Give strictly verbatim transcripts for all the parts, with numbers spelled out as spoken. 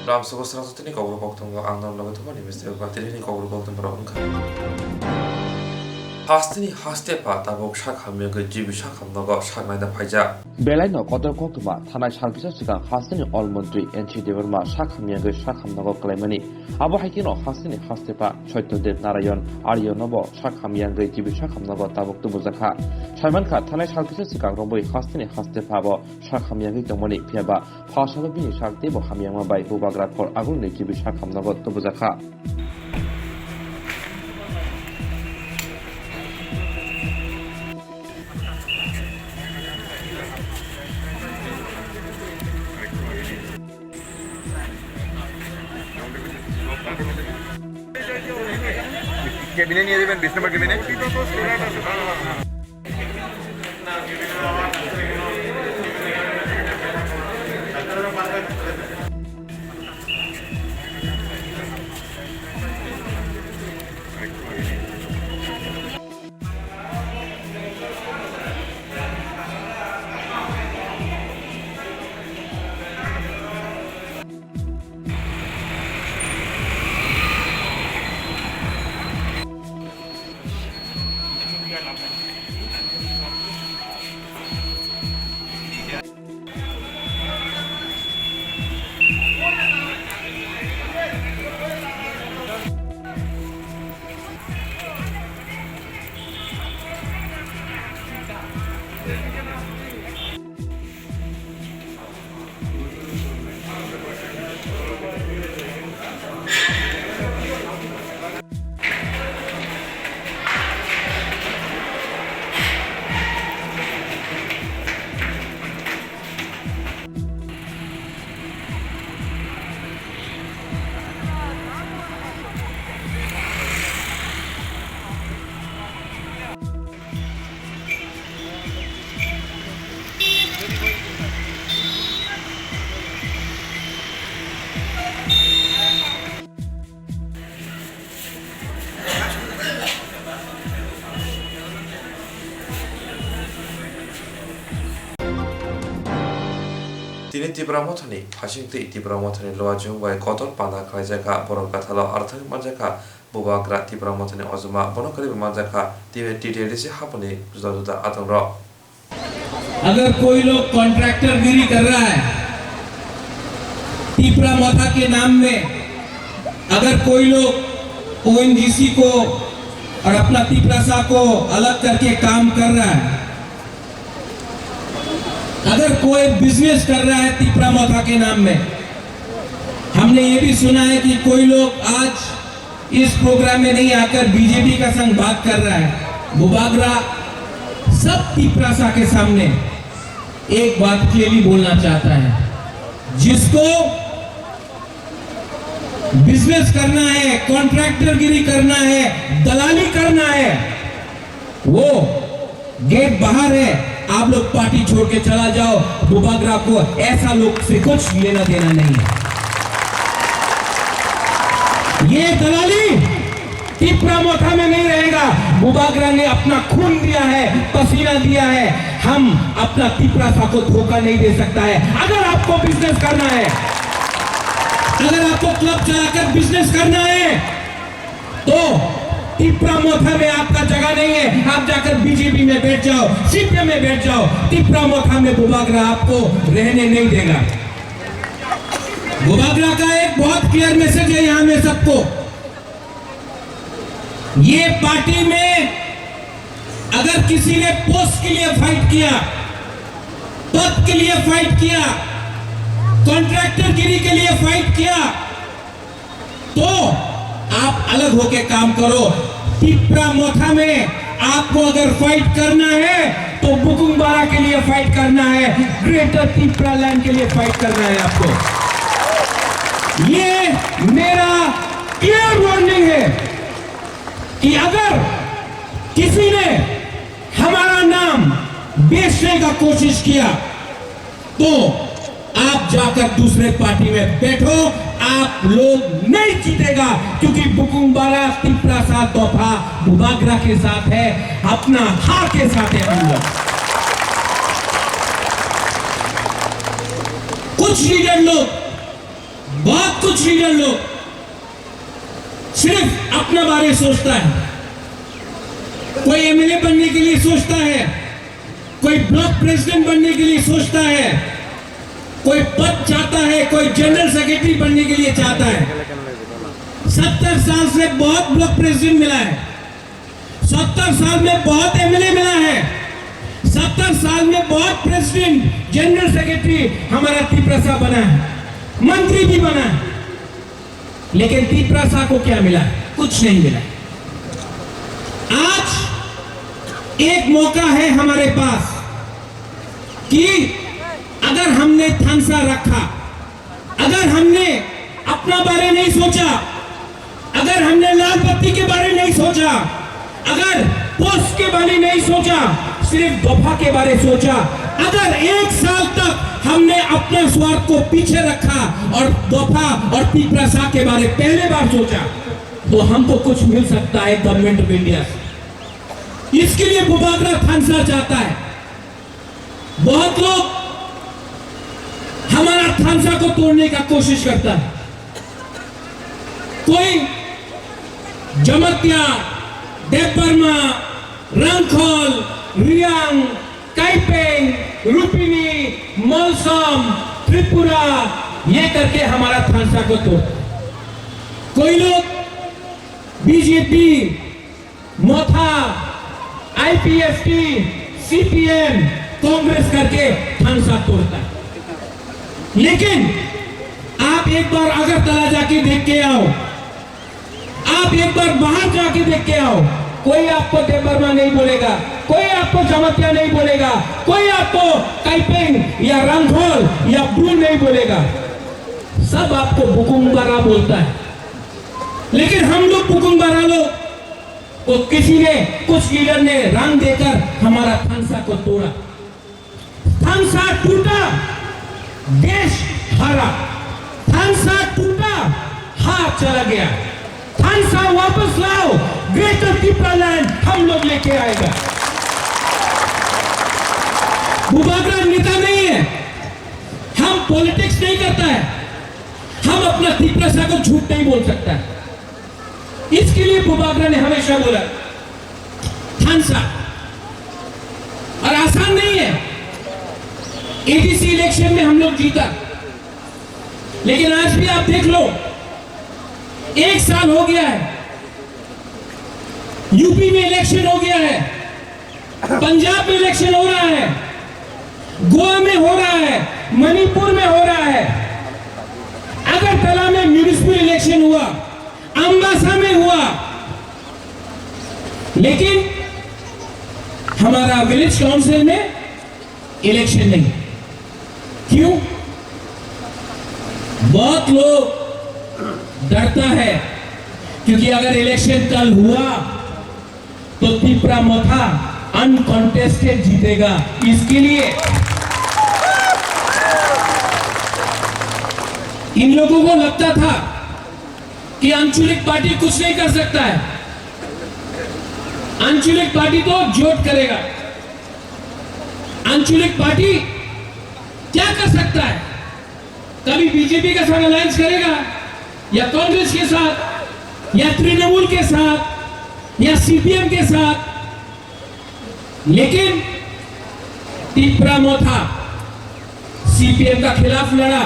Lamsogo srangsa tini kokborok koktwmgo ang norok logi thumani mistake ba tini kokborok koktwmrok wngkha. Hasteni haste pha tabuk sak hamyagwi G B sak hamnogo sak naina phaijak. Belaino kotor koktwma thanai sal kisa swkang hasteni All Montri N C Debbarma sak hamyagwi sak hamnogo kwlaimani. Abo hai kheno hasteni haste pha Satyadev Narayan Arya nobo sak hamyagwi G B sak hamnogo tabuk tubujakha. Saimankha thanai sal kisa swkang romwi hasteni haste pha bo sak hamyagwi tongmani, phiyaba pha salo bini sak teibo hamyama bai bubagra khor agulni G B sak hamnogo tubujakha. কেবিনে নিয়ে যাবেন, বিশ নম্বর কেবিনে। Tini Tipra Mothani phasing twi Tipra Mothani luachung bai kotor panda khlaijak kha. Borok gathalo arthak manjak kha. Bubagra Tipra Mothani ojoma bono kwrwi bai manjak kha. T D L C haponi juda juda adongrok. अगर कोई लोग कॉन्ट्रैक्टर गिरी कर रहा है तिपरा मोथा के नाम में, अगर कोई लोग ओएनजीसी को और अपना तिपरासा को अलग करके काम कर रहा है, अगर कोई बिजनेस कर रहा है तिपरा मोथा के नाम में, हमने ये भी सुना है कि कोई लोग आज इस प्रोग्राम में नहीं आकर बीजेपी का संग बात कर रहा है। बुबागरा सब तिपरासा के सामने एक बात क्लियरली बोलना चाहता है, जिसको बिजनेस करना है, कॉन्ट्रैक्टरगिरी करना है, दलाली करना है, वो गेट बाहर है, आप लोग पार्टी छोड़ के चला जाओ। बुबागरा को ऐसा लोग से कुछ लेना देना नहीं है। ये दलाली तिपरा मोथा में नहीं रहेगा। बुबागरा ने अपना खून दिया है, पसीना दिया है, हम अपना तिपरासा को धोखा नहीं दे सकता है। अगर आपको बिजनेस करना है, अगर आपको क्लब चलाकर बिजनेस करना है, तो तिपरा मोथा में आपका जगह नहीं है, आप जाकर बीजेपी में बैठ जाओ, सीपीएम में बैठ जाओ। तिपरा मोथा में बुबागरा आपको रहने नहीं देगा। बुबागरा का एक बहुत क्लियर मैसेज है यहाँ में सबको, ये पार्टी में अगर किसी ने पोस्ट के लिए फाइट किया, पद के लिए फाइट किया, कॉन्ट्रैक्टरगिरी के लिए फाइट किया, तो आप अलग होके काम करो। तिपरा मोथा में आपको अगर फाइट करना है तो बुकुंगबारा के लिए फाइट करना है, ग्रेटर तिपरा लैंड के लिए फाइट करना है आपको। ये मेरा क्लियर वार्निंग है कि अगर किसी ने हमारा नाम बेचने का कोशिश किया तो आप जाकर दूसरे पार्टी में बैठो, आप लोग नहीं जीतेगा, क्योंकि बुकुंगबारा तिपरासा दफा बुबागरा के साथ है, अपना हा के साथ है हम लोग। कुछ लीडर लोग बहुत कुछ लीडर लोग सिर्फ अपना बारे सोचता है। कोई एमएलए बनने के लिए सोचता है, कोई ब्लॉक प्रेसिडेंट बनने के लिए सोचता है, कोई पद चाहता है, कोई जनरल सेक्रेटरी बनने के लिए चाहता है। सत्तर साल से बहुत ब्लॉक प्रेसिडेंट मिला है, सत्तर साल में बहुत एमएलए मिला है, सत्तर साल में बहुत प्रेसिडेंट, जनरल सेक्रेटरी हमारा तिप्रसा बना है, मंत्री भी बना है। लेकिन तिप्रसा को क्या मिला? कुछ नहीं मिला। आज एक मौका है हमारे पास कि अगर हमने थानसा रखा, अगर हमने अपना बारे नहीं सोचा, अगर हमने लाल बत्ती के बारे नहीं सोचा, अगर पोस्ट के बारे नहीं सोचा, सिर्फ दफा के बारे सोचा, अगर एक साल तक हमने अपने स्वार्थ को पीछे रखा और दफा और तिप्रसा के बारे पहले बार सोचा, तो हमको कुछ मिल सकता है गवर्नमेंट ऑफ इंडिया से। इसके लिए बुबागरा थानसा चाहता है। बहुत लोग हमारा थानसा को तोड़ने का कोशिश करता है। कोई जमत्या, देवबर्मा, रंगखोल, रियांग, काइपेंग, रुपिनी, मलसम, त्रिपुरा, ये करके हमारा थानसा को तोड़ता है। कोई लोग बीजेपी, मोथा, आईपीएफटी, सीपीएम, कांग्रेस करके थानसा तोड़ता है। लेकिन आप एक बार अगरतला जाके देख के आओ, आप एक बार बाहर जाके देख के आओ, कोई आपको देवबर्मा नहीं बोलेगा, कोई आपको जमातिया नहीं बोलेगा, कोई आपको काइपेंग या रंगखोल या ब्रू नहीं बोलेगा। सब आपको बुकुंबारा बोलता है। लेकिन हम लोग बुकुंबारा लोग को किसी ने, कुछ लीडर ने रंग देकर हमारा थानसा को तोड़ा। थानसा टूटा, देश हारा। थानसा टूटा, हार चला गया। थानसा वापस लाओ, ग्रेटर तिप्रालैंड हम लोग लेके आएगा। बुबागरा नेता नहीं है, हम पॉलिटिक्स नहीं करता है, हम अपना तिप्रसा को झूठ नहीं बोल सकता है। इसके लिए बुबागरा ने हमेशा बोला, थानसा। और आसान नहीं है, एडीसी इलेक्शन में हम लोग जीता, लेकिन आज भी आप देख लो, एक साल हो गया है, यूपी में इलेक्शन हो गया है, पंजाब में इलेक्शन हो रहा है, गोवा में हो रहा है, मणिपुर में हो रहा है, अगरतला में म्युनिसिपल इलेक्शन हुआ, अम्बासा में हुआ, लेकिन हमारा विलेज काउंसिल में इलेक्शन नहीं। क्यों? बहुत लोग डरता है, क्योंकि अगर इलेक्शन कल हुआ तो तिप्रा मोथा अनकॉन्टेस्टेड जीतेगा। इसके लिए इन लोगों को लगता था कि आंचलिक पार्टी कुछ नहीं कर सकता है, आंचलिक पार्टी तो जोट करेगा। आंचलिक पार्टी क्या कर सकता है? कभी बीजेपी के साथ अलायंस करेगा, या कांग्रेस के साथ, या तृणमूल के साथ, या सीपीएम के साथ? लेकिन तिप्रा मोथा सीपीएम का खिलाफ लड़ा,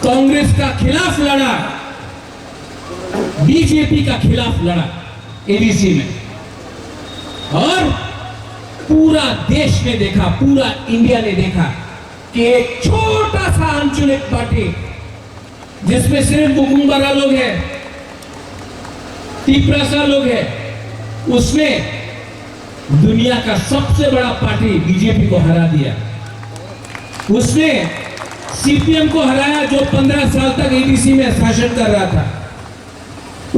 कांग्रेस का खिलाफ लड़ा, बीजेपी का खिलाफ लड़ा एडीसी में, और पूरा देश ने देखा, पूरा इंडिया ने देखा कि एक छोटा सा आंचलिक पार्टी जिसमें सिर्फ बुकुंबारा लोग हैं, तिप्रासा लोग हैं, उसने दुनिया का सबसे बड़ा पार्टी बीजेपी को हरा दिया। उसने सीपीएम को हराया, जो पन्द्रह साल तक एडीसी में शासन कर रहा था।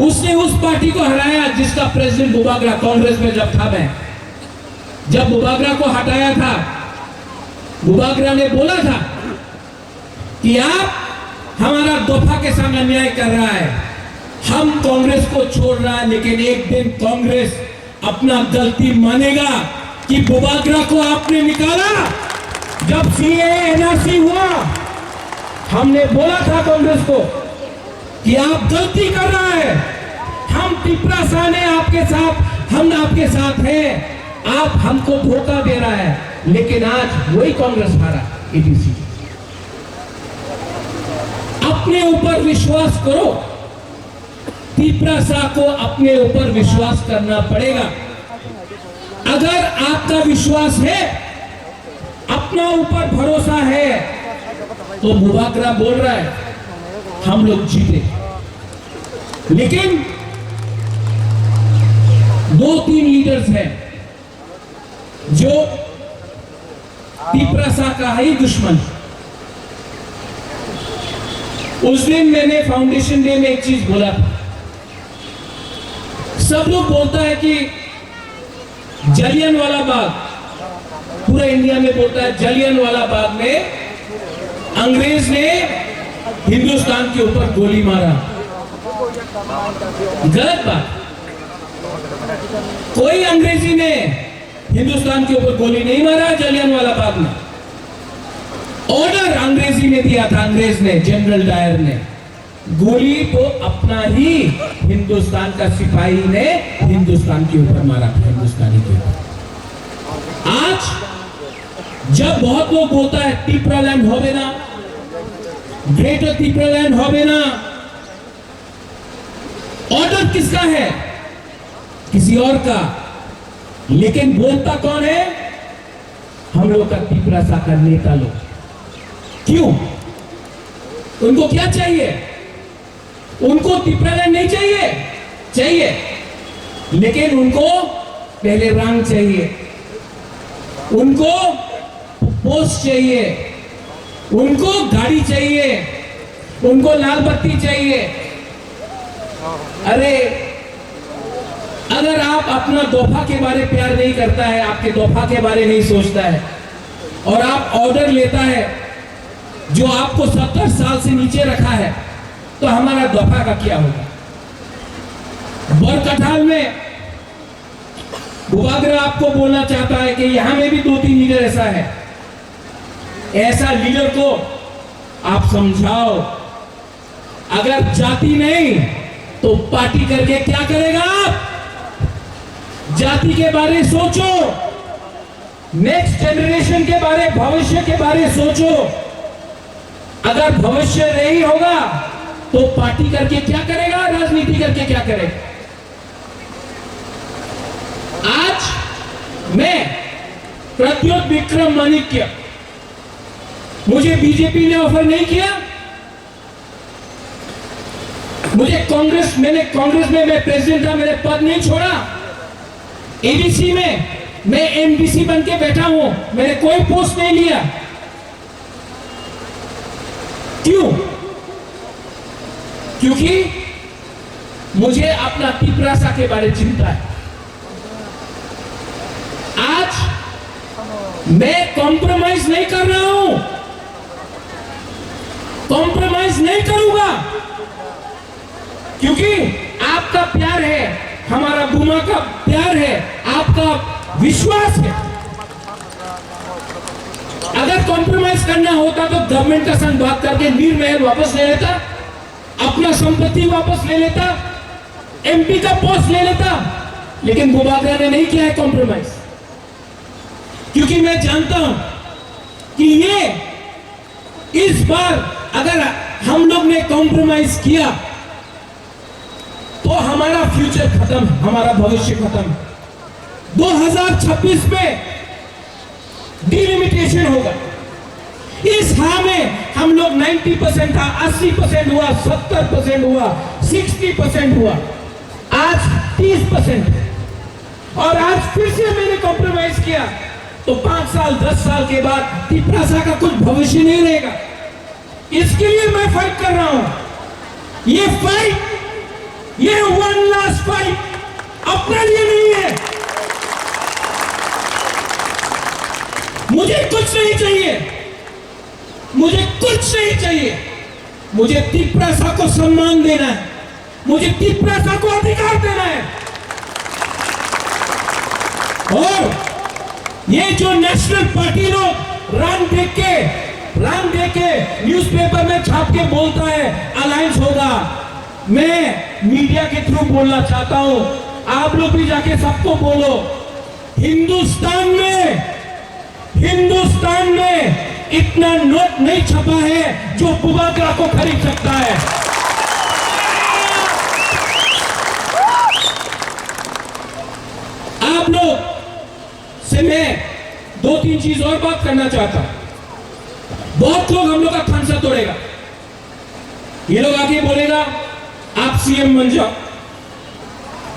उसने उस पार्टी को हराया जिसका प्रेसिडेंट बुबागरा, कांग्रेस में जब था मैं, जब बुबागरा को हटाया था, बुबागरा ने बोला था कि आप हमारा दफा के साथ अन्याय कर रहा है, हम कांग्रेस को छोड़ रहा है, लेकिन एक दिन कांग्रेस अपना गलती मानेगा कि बुबागरा को आपने निकाला। जब सीएए एनआरसी हुआ, हमने बोला था कांग्रेस को कि आप गलती कर रहा है, हम तिपरासा ने आपके साथ, हम आपके साथ हैं, आप हमको धोखा दे रहा है, लेकिन आज वही कांग्रेस हारा एडीसी। अपने ऊपर विश्वास करो, तिपरासा को अपने ऊपर विश्वास करना पड़ेगा। अगर आपका विश्वास है, अपना ऊपर भरोसा है, तो बुबागरा बोल रहा है, हम लोग जीते। लेकिन दो तीन लीडर्स हैं जो तिपरासा का है दुश्मन। उस दिन मैंने फाउंडेशन डे में एक चीज बोला था। सब लोग बोलता है कि जलियनवाला बाग, पूरा इंडिया में बोलता है, जलियनवाला बाग में अंग्रेज ने हिंदुस्तान के ऊपर गोली मारा। गलत बात। कोई अंग्रेजी ने हिंदुस्तान के ऊपर गोली नहीं मारा जलियनवाला बाग में। ऑर्डर अंग्रेजी ने दिया था, अंग्रेज ने, जनरल डायर ने। गोली तो अपना ही हिंदुस्तान का सिपाही ने हिंदुस्तान के ऊपर मारा था, हिंदुस्तानी के ऊपर। आज जब बहुत लोग बोलता है तिपरालैंड होबे ना, ग्रेटर तिपरालैंड होबे ना, ऑर्डर किसका है? किसी और का। लेकिन बोलता कौन है? हम लोग का तिपरासा का नेता लोग। क्यों? उनको क्या चाहिए? उनको तिपरालैंड नहीं चाहिए? चाहिए, लेकिन उनको पहले रांग चाहिए, उनको पोस्ट चाहिए, उनको गाड़ी चाहिए, उनको लाल बत्ती चाहिए। अरे, अगर आप अपना दोफा के बारे प्यार नहीं करता है, आपके दोफा के बारे नहीं सोचता है और आप ऑर्डर लेता है जो आपको सत्तर साल से नीचे रखा है, तो हमारा दोफा का क्या होगा? बरकठाल में बुबागरा आपको बोलना चाहता है कि यहाँ में भी दो तीन लीडर ऐसा है, ऐसा लीडर को आप समझाओ। अगर जाति नहीं तो पार्टी करके क्या करेगा आप? जाति के बारे सोचो, नेक्स्ट जनरेशन के बारे, भविष्य के बारे सोचो। अगर भविष्य नहीं होगा तो पार्टी करके क्या करेगा, राजनीति करके क्या करेगा? आज मैं प्रद्युत विक्रम माणिक्य, मुझे बीजेपी ने ऑफर नहीं किया, मुझे कांग्रेस, मैंने कांग्रेस में मैं प्रेसिडेंट था, मैंने पद नहीं छोड़ा। एडीसी में मैं एमडीसी बन के बैठा हूं, मैंने कोई पोस्ट नहीं लिया। क्यों? क्योंकि मुझे अपना तिपरासा के बारे चिंता है। आज मैं कॉम्प्रोमाइज नहीं कर रहा हूं, कॉम्प्रोमाइज नहीं करूंगा, क्योंकि आपका प्यार है, हमारा बुमा का प्यार है, आपका विश्वास है। अगर कॉम्प्रोमाइज करना होता तो गवर्नमेंट का संग बात करके नीर महल वापस ले लेता, अपना संपत्ति वापस ले लेता, एमपी का पोस्ट ले लेता, लेकिन बुबागरा ने नहीं किया है कॉम्प्रोमाइज, क्योंकि मैं जानता हूं कि ये इस बार अगर हम लोग ने कॉम्प्रोमाइज किया तो हमारा फ्यूचर खत्म है, हमारा भविष्य खत्म है। दो हज़ार छब्बीस में डिलिमिटेशन होगा। इस हाँ में हम लोग नब्बे परसेंट था, अस्सी परसेंट हुआ, सत्तर परसेंट हुआ, साठ परसेंट हुआ, आज तीस परसेंट। और आज फिर से मैंने कॉम्प्रोमाइज किया, तो पांच साल, दस साल के बाद तिपरासा का कुछ भविष्य नहीं रहेगा। इसके लिए मैं फाइट कर रहा हूं। ये फाइट, ये वन लास्ट फाइट अपने लिए नहीं है। मुझे कुछ नहीं चाहिए, मुझे कुछ नहीं चाहिए। मुझे तिपरासा को सम्मान देना है, मुझे तिपरासा को अधिकार देना है। और ये जो नेशनल पार्टी लोग रान देख के प्लान देके न्यूज़पेपर में छाप के बोलता है अलायंस होगा। मैं मीडिया के थ्रू बोलना चाहता हूं, आप लोग भी जाके सबको बोलो, हिंदुस्तान में, हिंदुस्तान में इतना नोट नहीं छपा है जो बुबागरा को खरीद सकता है। आप लोग से मैं दो तीन चीज और बात करना चाहता हूं। बहुत लोग हम लोग का खांसा तोड़ेगा। ये लोग आके बोलेगा, "आप सीएम बन जाओ,"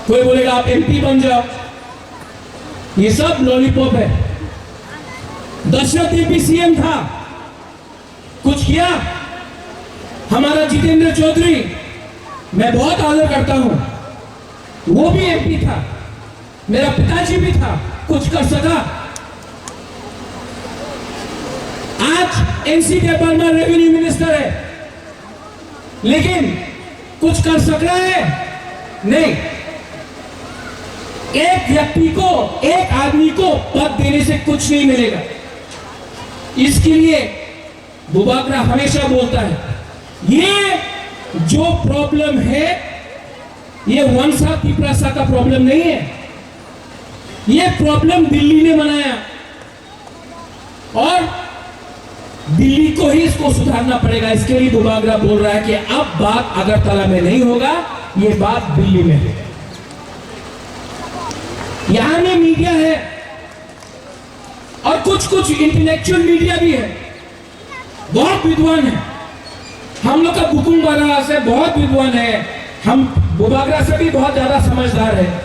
कोई बोलेगा, "आप एमपी बन जाओ।" ये सब लॉलीपॉप है। दशरथ भी सीएम था, कुछ किया? हमारा जितेंद्र चौधरी, मैं बहुत आदर करता हूं, वो भी एमपी था, मेरा पिताजी भी था, कुछ कर सका? आज एनसी देबबर्मा रेवेन्यू मिनिस्टर है, लेकिन कुछ कर सक रहा है? नहीं। एक व्यक्ति को, एक आदमी को पद देने से कुछ नहीं मिलेगा। इसके लिए बुबागरा हमेशा बोलता है, ये जो प्रॉब्लम है, ये वंशा तिपरासा का प्रॉब्लम नहीं है, ये प्रॉब्लम दिल्ली ने बनाया। और दिल्ली को ही इसको सुधारना पड़ेगा। इसके लिए बुबागरा बोल रहा है कि अब बात अगरतला में नहीं होगा, ये बात दिल्ली में होगा। यहाँ में मीडिया है और कुछ कुछ इंटेलेक्चुअल मीडिया भी है, बहुत विद्वान है। हम लोग का बुकुंग बारा से बहुत विद्वान है, हम बुबागरा से भी बहुत ज्यादा समझदार है,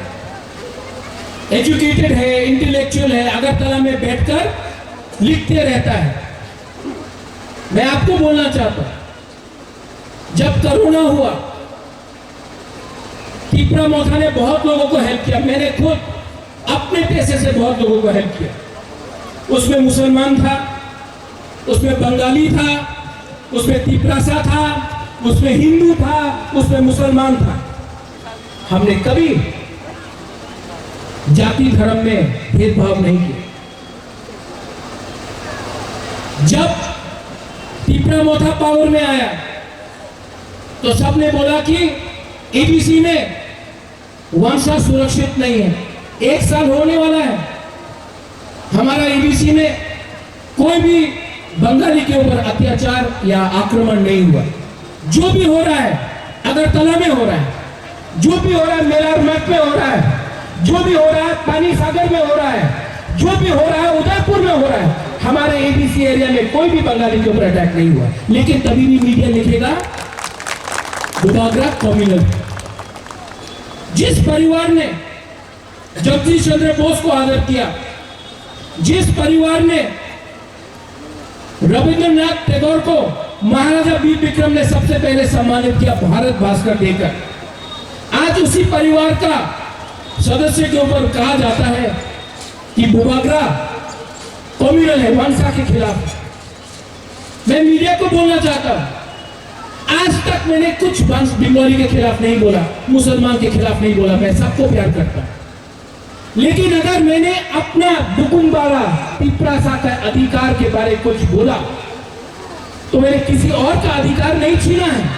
एजुकेटेड है, इंटेलेक्चुअल है, अगरतला में बैठकर लिखते रहता है। मैं आपको बोलना चाहता हूं, जब कोरोना हुआ, तिपरा मोथा ने बहुत लोगों को हेल्प किया। मैंने खुद अपने पैसे से बहुत लोगों को हेल्प किया। उसमें मुसलमान था, उसमें बंगाली था, उसमें तिपरासा था, उसमें हिंदू था, उसमें मुसलमान था। हमने कभी जाति धर्म में भेदभाव नहीं किया। जब तिपरा मोथा पावर में आया, तो सबने बोला कि एडीसी में वंशा सुरक्षित नहीं है। एक साल होने वाला है, हमारा एडीसी में कोई भी बंगाली के ऊपर अत्याचार या आक्रमण नहीं हुआ। जो भी हो रहा है, अगरतला में हो रहा है, जो भी हो रहा है, मेलार मठ में हो रहा है, जो भी हो रहा है, पानी सागर में हो रहा है, जो भी हो रहा है, उदयपुर में हो रहा है, हमारे एडीसी एरिया में कोई भी बंगाली के ऊपर अटैक नहीं हुआ। लेकिन तभी भी मीडिया लिखेगा, बुबागरा कम्युनल। जिस परिवार ने जगदीश चंद्र बोस को आदर किया, जिस परिवार ने रविंद्रनाथ टैगोर को महाराजा वीर विक्रम ने सबसे पहले सम्मानित किया भारत भास्कर देकर, आज उसी परिवार का सदस्य के ऊपर कहा जाता है कि बुबागरा कम्युनल है, वंशा के खिलाफ। मैं मीडिया को बोलना चाहता हूं, आज तक मैंने कुछ वंश बिंगोली के खिलाफ नहीं बोला, मुसलमान के खिलाफ नहीं बोला, मैं सबको प्यार करता हूं। लेकिन अगर मैंने अपना बुकुंबारा तिपरासा का अधिकार के बारे कुछ बोला, तो मैंने किसी और का अधिकार नहीं छीना है।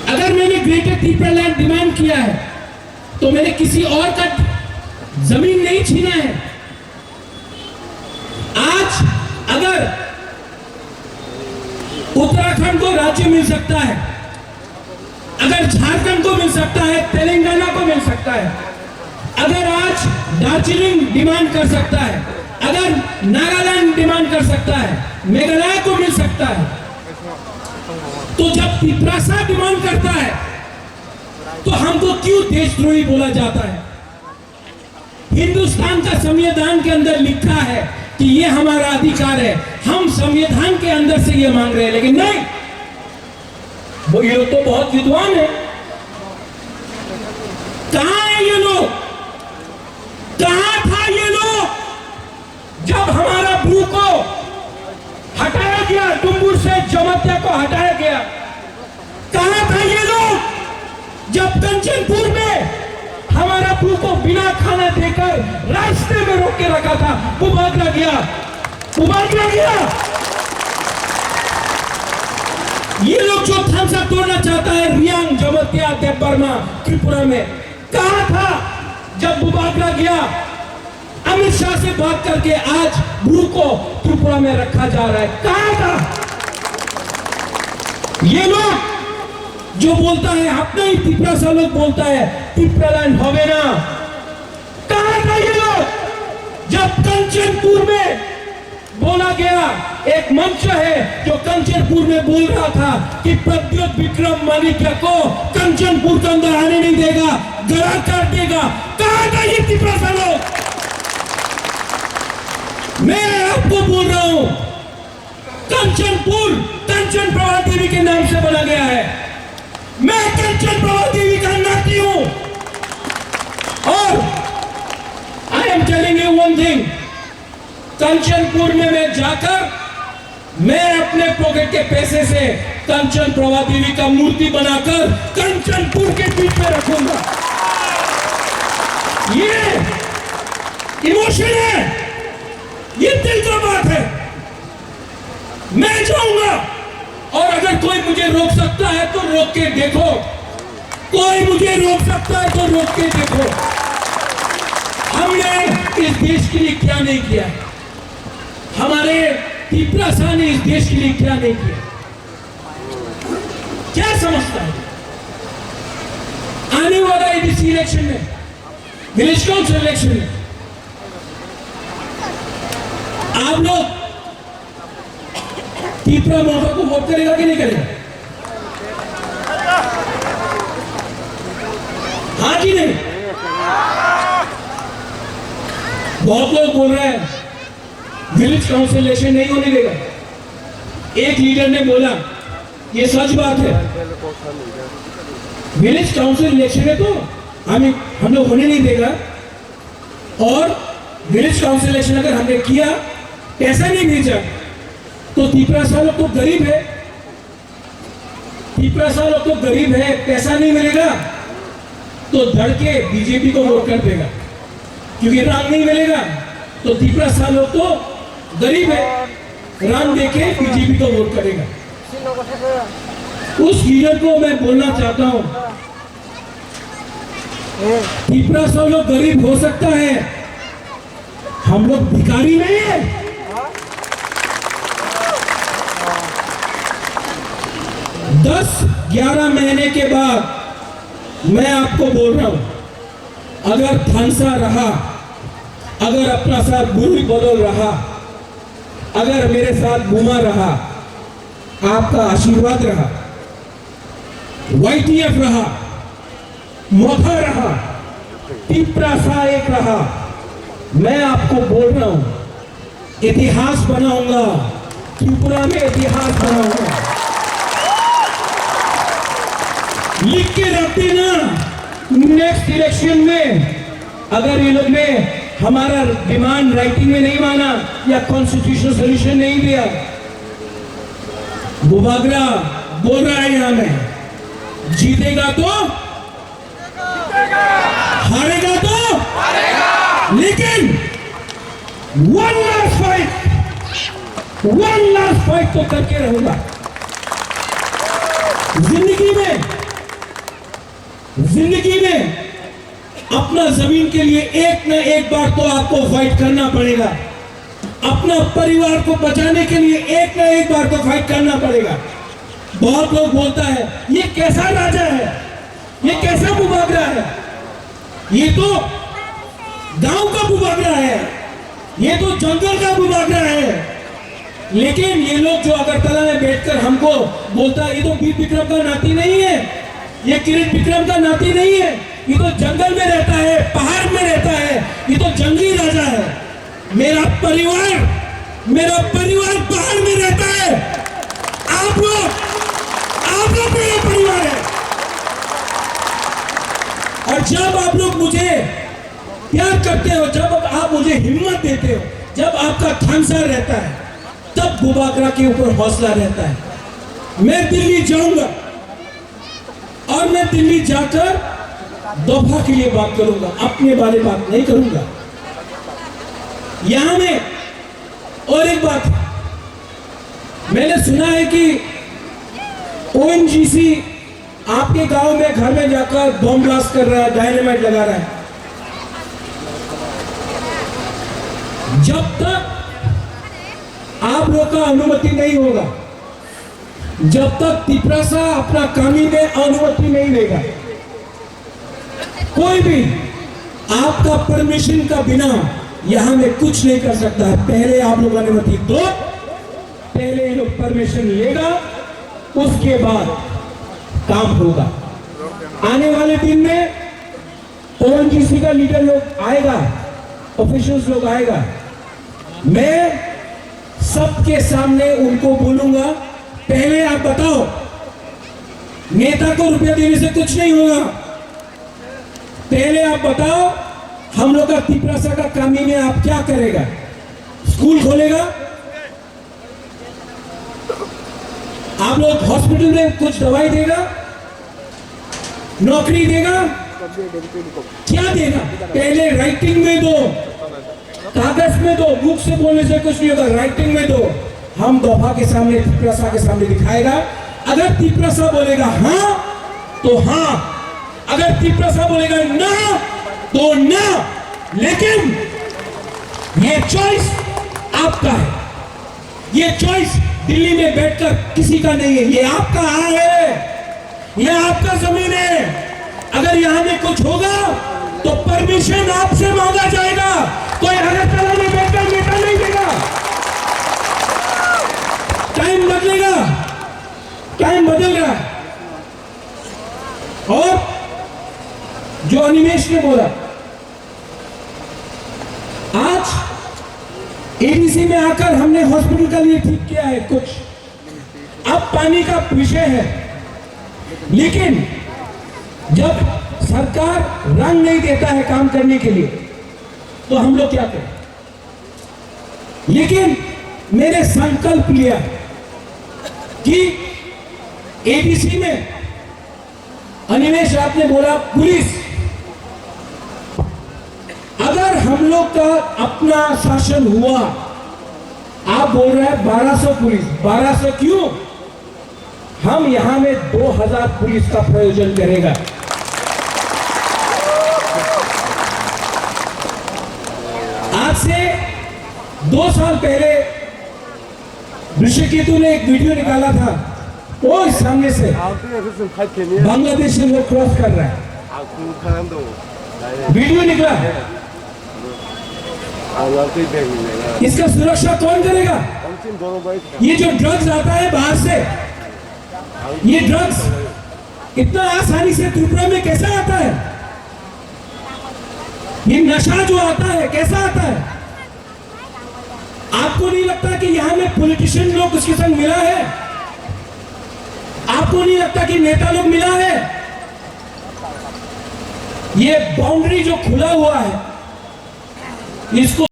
अगर मैंने ग्रेटर तिपरालैंड डिमांड किया है, तो मैंने किसी और का जमीन नहीं छीना है। आज अगर उत्तराखंड को राज्य मिल सकता है, अगर झारखंड को मिल सकता है, तेलंगाना को मिल सकता है, अगर आज दार्जिलिंग डिमांड कर सकता है, अगर नागालैंड डिमांड कर सकता है, मेघालय को मिल सकता है, तो जब तिपरासा डिमांड करता है, तो हमको क्यों देशद्रोही बोला जाता है? हिंदुस्तान का संविधान के अंदर लिखा है कि ये हमारा अधिकार है, हम संविधान के अंदर से ये मांग रहे हैं, लेकिन नहीं, वो, ये लोग तो बहुत विद्वान है। कहां है ये लोग? कहां था ये लोग जब हमारा ब्रू को हटाया गया, डुम्बुर से जमातिया को हटाया गया? कहां था ये लोग जब कंचनपुर में हमारा ब्रू को बिना खाना देकर रास्ते में रोक के रखा था? बुबागरा गया, बुबागरा गया। ये लोग जो थानसा तोड़ना चाहता है, रियांग, जमतिया, देवबर्मा, त्रिपुरा में, कहाँ था जब बुबागरा गया? अमित शाह से बात करके आज ब्रू को त्रिपुरा में रखा जा रहा है, कहाँ था? ये लोग जो बोलता है, अपने ही तिपरासा लोग बोलता है, तिपरालैंड होवे ना। कहाँ था ये लोग जब कंचनपुर में बोला गया, एक मंच है जो कंचनपुर में बोल रहा था कि प्रद्युत विक्रम माणिक्य को कंचनपुर के अंदर आने नहीं देगा, गड़ा काट देगा। कहाँ था ये तिपरासा लोग? मैं आपको बोल रहा हूं, कंचनपुर कंचन प्रभा देवी के नाम से बना गया है। मैं कंचन प्रभा देवी का नाती हूं। और I am telling you one thing, Kanchanpur में मैं जाकर मैं अपने पॉकेट के पैसे से कंचन प्रभा देवी का मूर्ति बनाकर कंचनपुर के बीच में रखूंगा। ये इमोशन है, ये दिल का बात है। मैं जाऊंगा और अगर कोई मुझे रोक सकता है तो रोक के देखो, कोई मुझे रोक सकता है तो रोक के देखो। हमने इस देश के लिए क्या नहीं किया, हमारे तिपरासा ने इस देश के लिए क्या नहीं किया। क्या समझता है आने वाला एडीसी इलेक्शन में, विलेज काउंसिल इलेक्शन में आप लोग तिपरा मोर्चा को वोट करेगा कि नहीं करेगा? हाँ कि नहीं? बहुत लोग बोल रहे हैं विलेज काउंसिल इलेक्शन नहीं होने देगा। एक लीडर ने बोला, ये सच बात है, विलेज काउंसिल इलेक्शन है तो हम हम लोग होने नहीं देगा। और विलेज काउंसिल इलेक्शन अगर हमने किया, पैसा नहीं भेजा, तो तिपरासा लोग तो गरीब है, तिपरासा लोग तो गरीब है, पैसा नहीं मिलेगा तो धड़ के बीजेपी को वोट कर देगा, क्योंकि राम नहीं मिलेगा। तो तिपरासा लोग तो गरीब है, राम देके बीजेपी को वोट करेगा। उस लीडर को मैं बोलना चाहता हूँ, तिपरासा लोग गरीब हो सकता है, हम लोग भिखारी नहीं है। दस ग्यारह महीने के बाद मैं आपको बोल रहा हूं, अगर थानसा रहा, अगर अपना साथ बुरी बदल रहा, अगर मेरे साथ बुमा रहा, आपका आशीर्वाद रहा, वाईटीएफ रहा, मोथा रहा, तिपरासा एक रहा, मैं आपको बोल रहा हूं, इतिहास बनाऊंगा, त्रिपुरा में इतिहास बनाऊंगा। लिख के रख देना, नेक्स्ट इलेक्शन में अगर ये लोग ने हमारा डिमांड राइटिंग में नहीं माना या कॉन्स्टिट्यूशनल सॉल्यूशन नहीं दिया, बुबागरा बोल रहा है यहाँ में, जीतेगा तो हारेगा तो, लेकिन one last fight, one last fight तो करके रहूंगा। जिंदगी में, जिंदगी में अपना जमीन के लिए एक ना एक बार तो आपको फाइट करना पड़ेगा। अपना परिवार को बचाने के लिए एक ना एक बार तो फाइट करना पड़ेगा। बहुत लोग बोलता है, ये कैसा राजा है, ये कैसा बुबागरा है? ये तो गांव का बुबागरा है, ये तो जंगल का बुबागरा है। लेकिन ये लोग जो अगरतला में बैठकर हमको बोलता है, ये तो वीर विक्रम का नाती नहीं है, ये किरण विक्रम का नाती नहीं है, ये तो जंगल में रहता है, पहाड़ में रहता है, ये तो जंगली राजा है। मेरा परिवार, मेरा परिवार पहाड़ में रहता है। आप लोग, आप लोग मेरा परिवार है। और जब आप लोग मुझे प्यार करते हो, जब आप मुझे हिम्मत देते हो, जब आपका खानसा रहता है, तब बुबागरा के ऊपर हौसला रहता है। मैं दिल्ली जाऊंगा और मैं दिल्ली जाकर दोफा के लिए बात करूंगा, अपने बारे बात नहीं करूंगा। यहां में और एक बात, मैंने सुना है कि ओएनजीसी आपके गांव में, घर में जाकर बम ब्लास्ट कर रहा है, डायनामाइट लगा रहा है। जब तक आप लोग का अनुमति नहीं होगा, जब तक तिपरासा अपना कमी में अनुमति नहीं देगा, कोई भी आपका परमिशन का बिना यहाँ में कुछ नहीं कर सकता है। पहले आप लोग अनुमति दो, पहले ये लोग परमिशन लेगा, उसके बाद काम होगा। आने वाले दिन में ओएनजीसी का लीडर लोग आएगा, ऑफिशियल्स लोग आएगा, मैं सबके सामने उनको बोलूंगा, पहले आप बताओ, नेता को रुपया देने से कुछ नहीं होगा। पहले आप बताओ, हम लोग का तिपरासा का कमी में आप क्या करेगा? स्कूल खोलेगा? आप लोग हॉस्पिटल में कुछ दवाई देगा, नौकरी देगा, क्या देगा? पहले राइटिंग में दो, कागज में दो। मुख से बोलने से कुछ नहीं होगा, राइटिंग में दो। हम दोफा के सामने, तिपरासा के सामने दिखाएगा। अगर तिपरासा बोलेगा हाँ तो हाँ, अगर तिपरासा बोलेगा ना तो ना। लेकिन ये चॉइस आपका है। ये चॉइस दिल्ली में बैठकर किसी का नहीं है, ये आपका हाल है, ये आपका जमीन है। अगर यहाँ में कुछ होगा तो परमिशन आपसे मांगा जाएगा, कोई अगरतला में बैठकर नेता नहीं देगा। टाइम बदलेगा, टाइम बदल रहा है। और जो अनिमेश ने बोला, आज एडीसी में आकर हमने हॉस्पिटल का लिए ठीक किया है कुछ, अब पानी का विषय है, लेकिन जब सरकार रंग नहीं देता है काम करने के लिए, तो हम लोग क्या करें? लेकिन मैंने संकल्प लिया कि एडीसी में, अनिमेश, आपने बोला पुलिस, अगर हम लोग का अपना शासन हुआ, आप बोल रहे हैं बारह सौ पुलिस, बारह सौ क्यों? हम यहाँ में दो हज़ार पुलिस का प्रयोजन करेगा। आज से दो साल पहले ऋषिकेतु ने एक वीडियो निकाला था, वो सामने से बांग्लादेश से लोग क्रॉस कर रहा है, वीडियो निकला। इसका सुरक्षा कौन करेगा? ये जो ड्रग्स आता है बाहर से, ये ड्रग्स इतना आसानी से त्रिपुरा में कैसे आता है? ये नशा जो आता है, कैसा आता है? आपको नहीं लगता कि यहाँ में पॉलिटिशियन लोग उसके संग मिला है? आपको नहीं लगता कि नेता लोग मिला है? ये बाउंड्री जो खुला हुआ है, इसको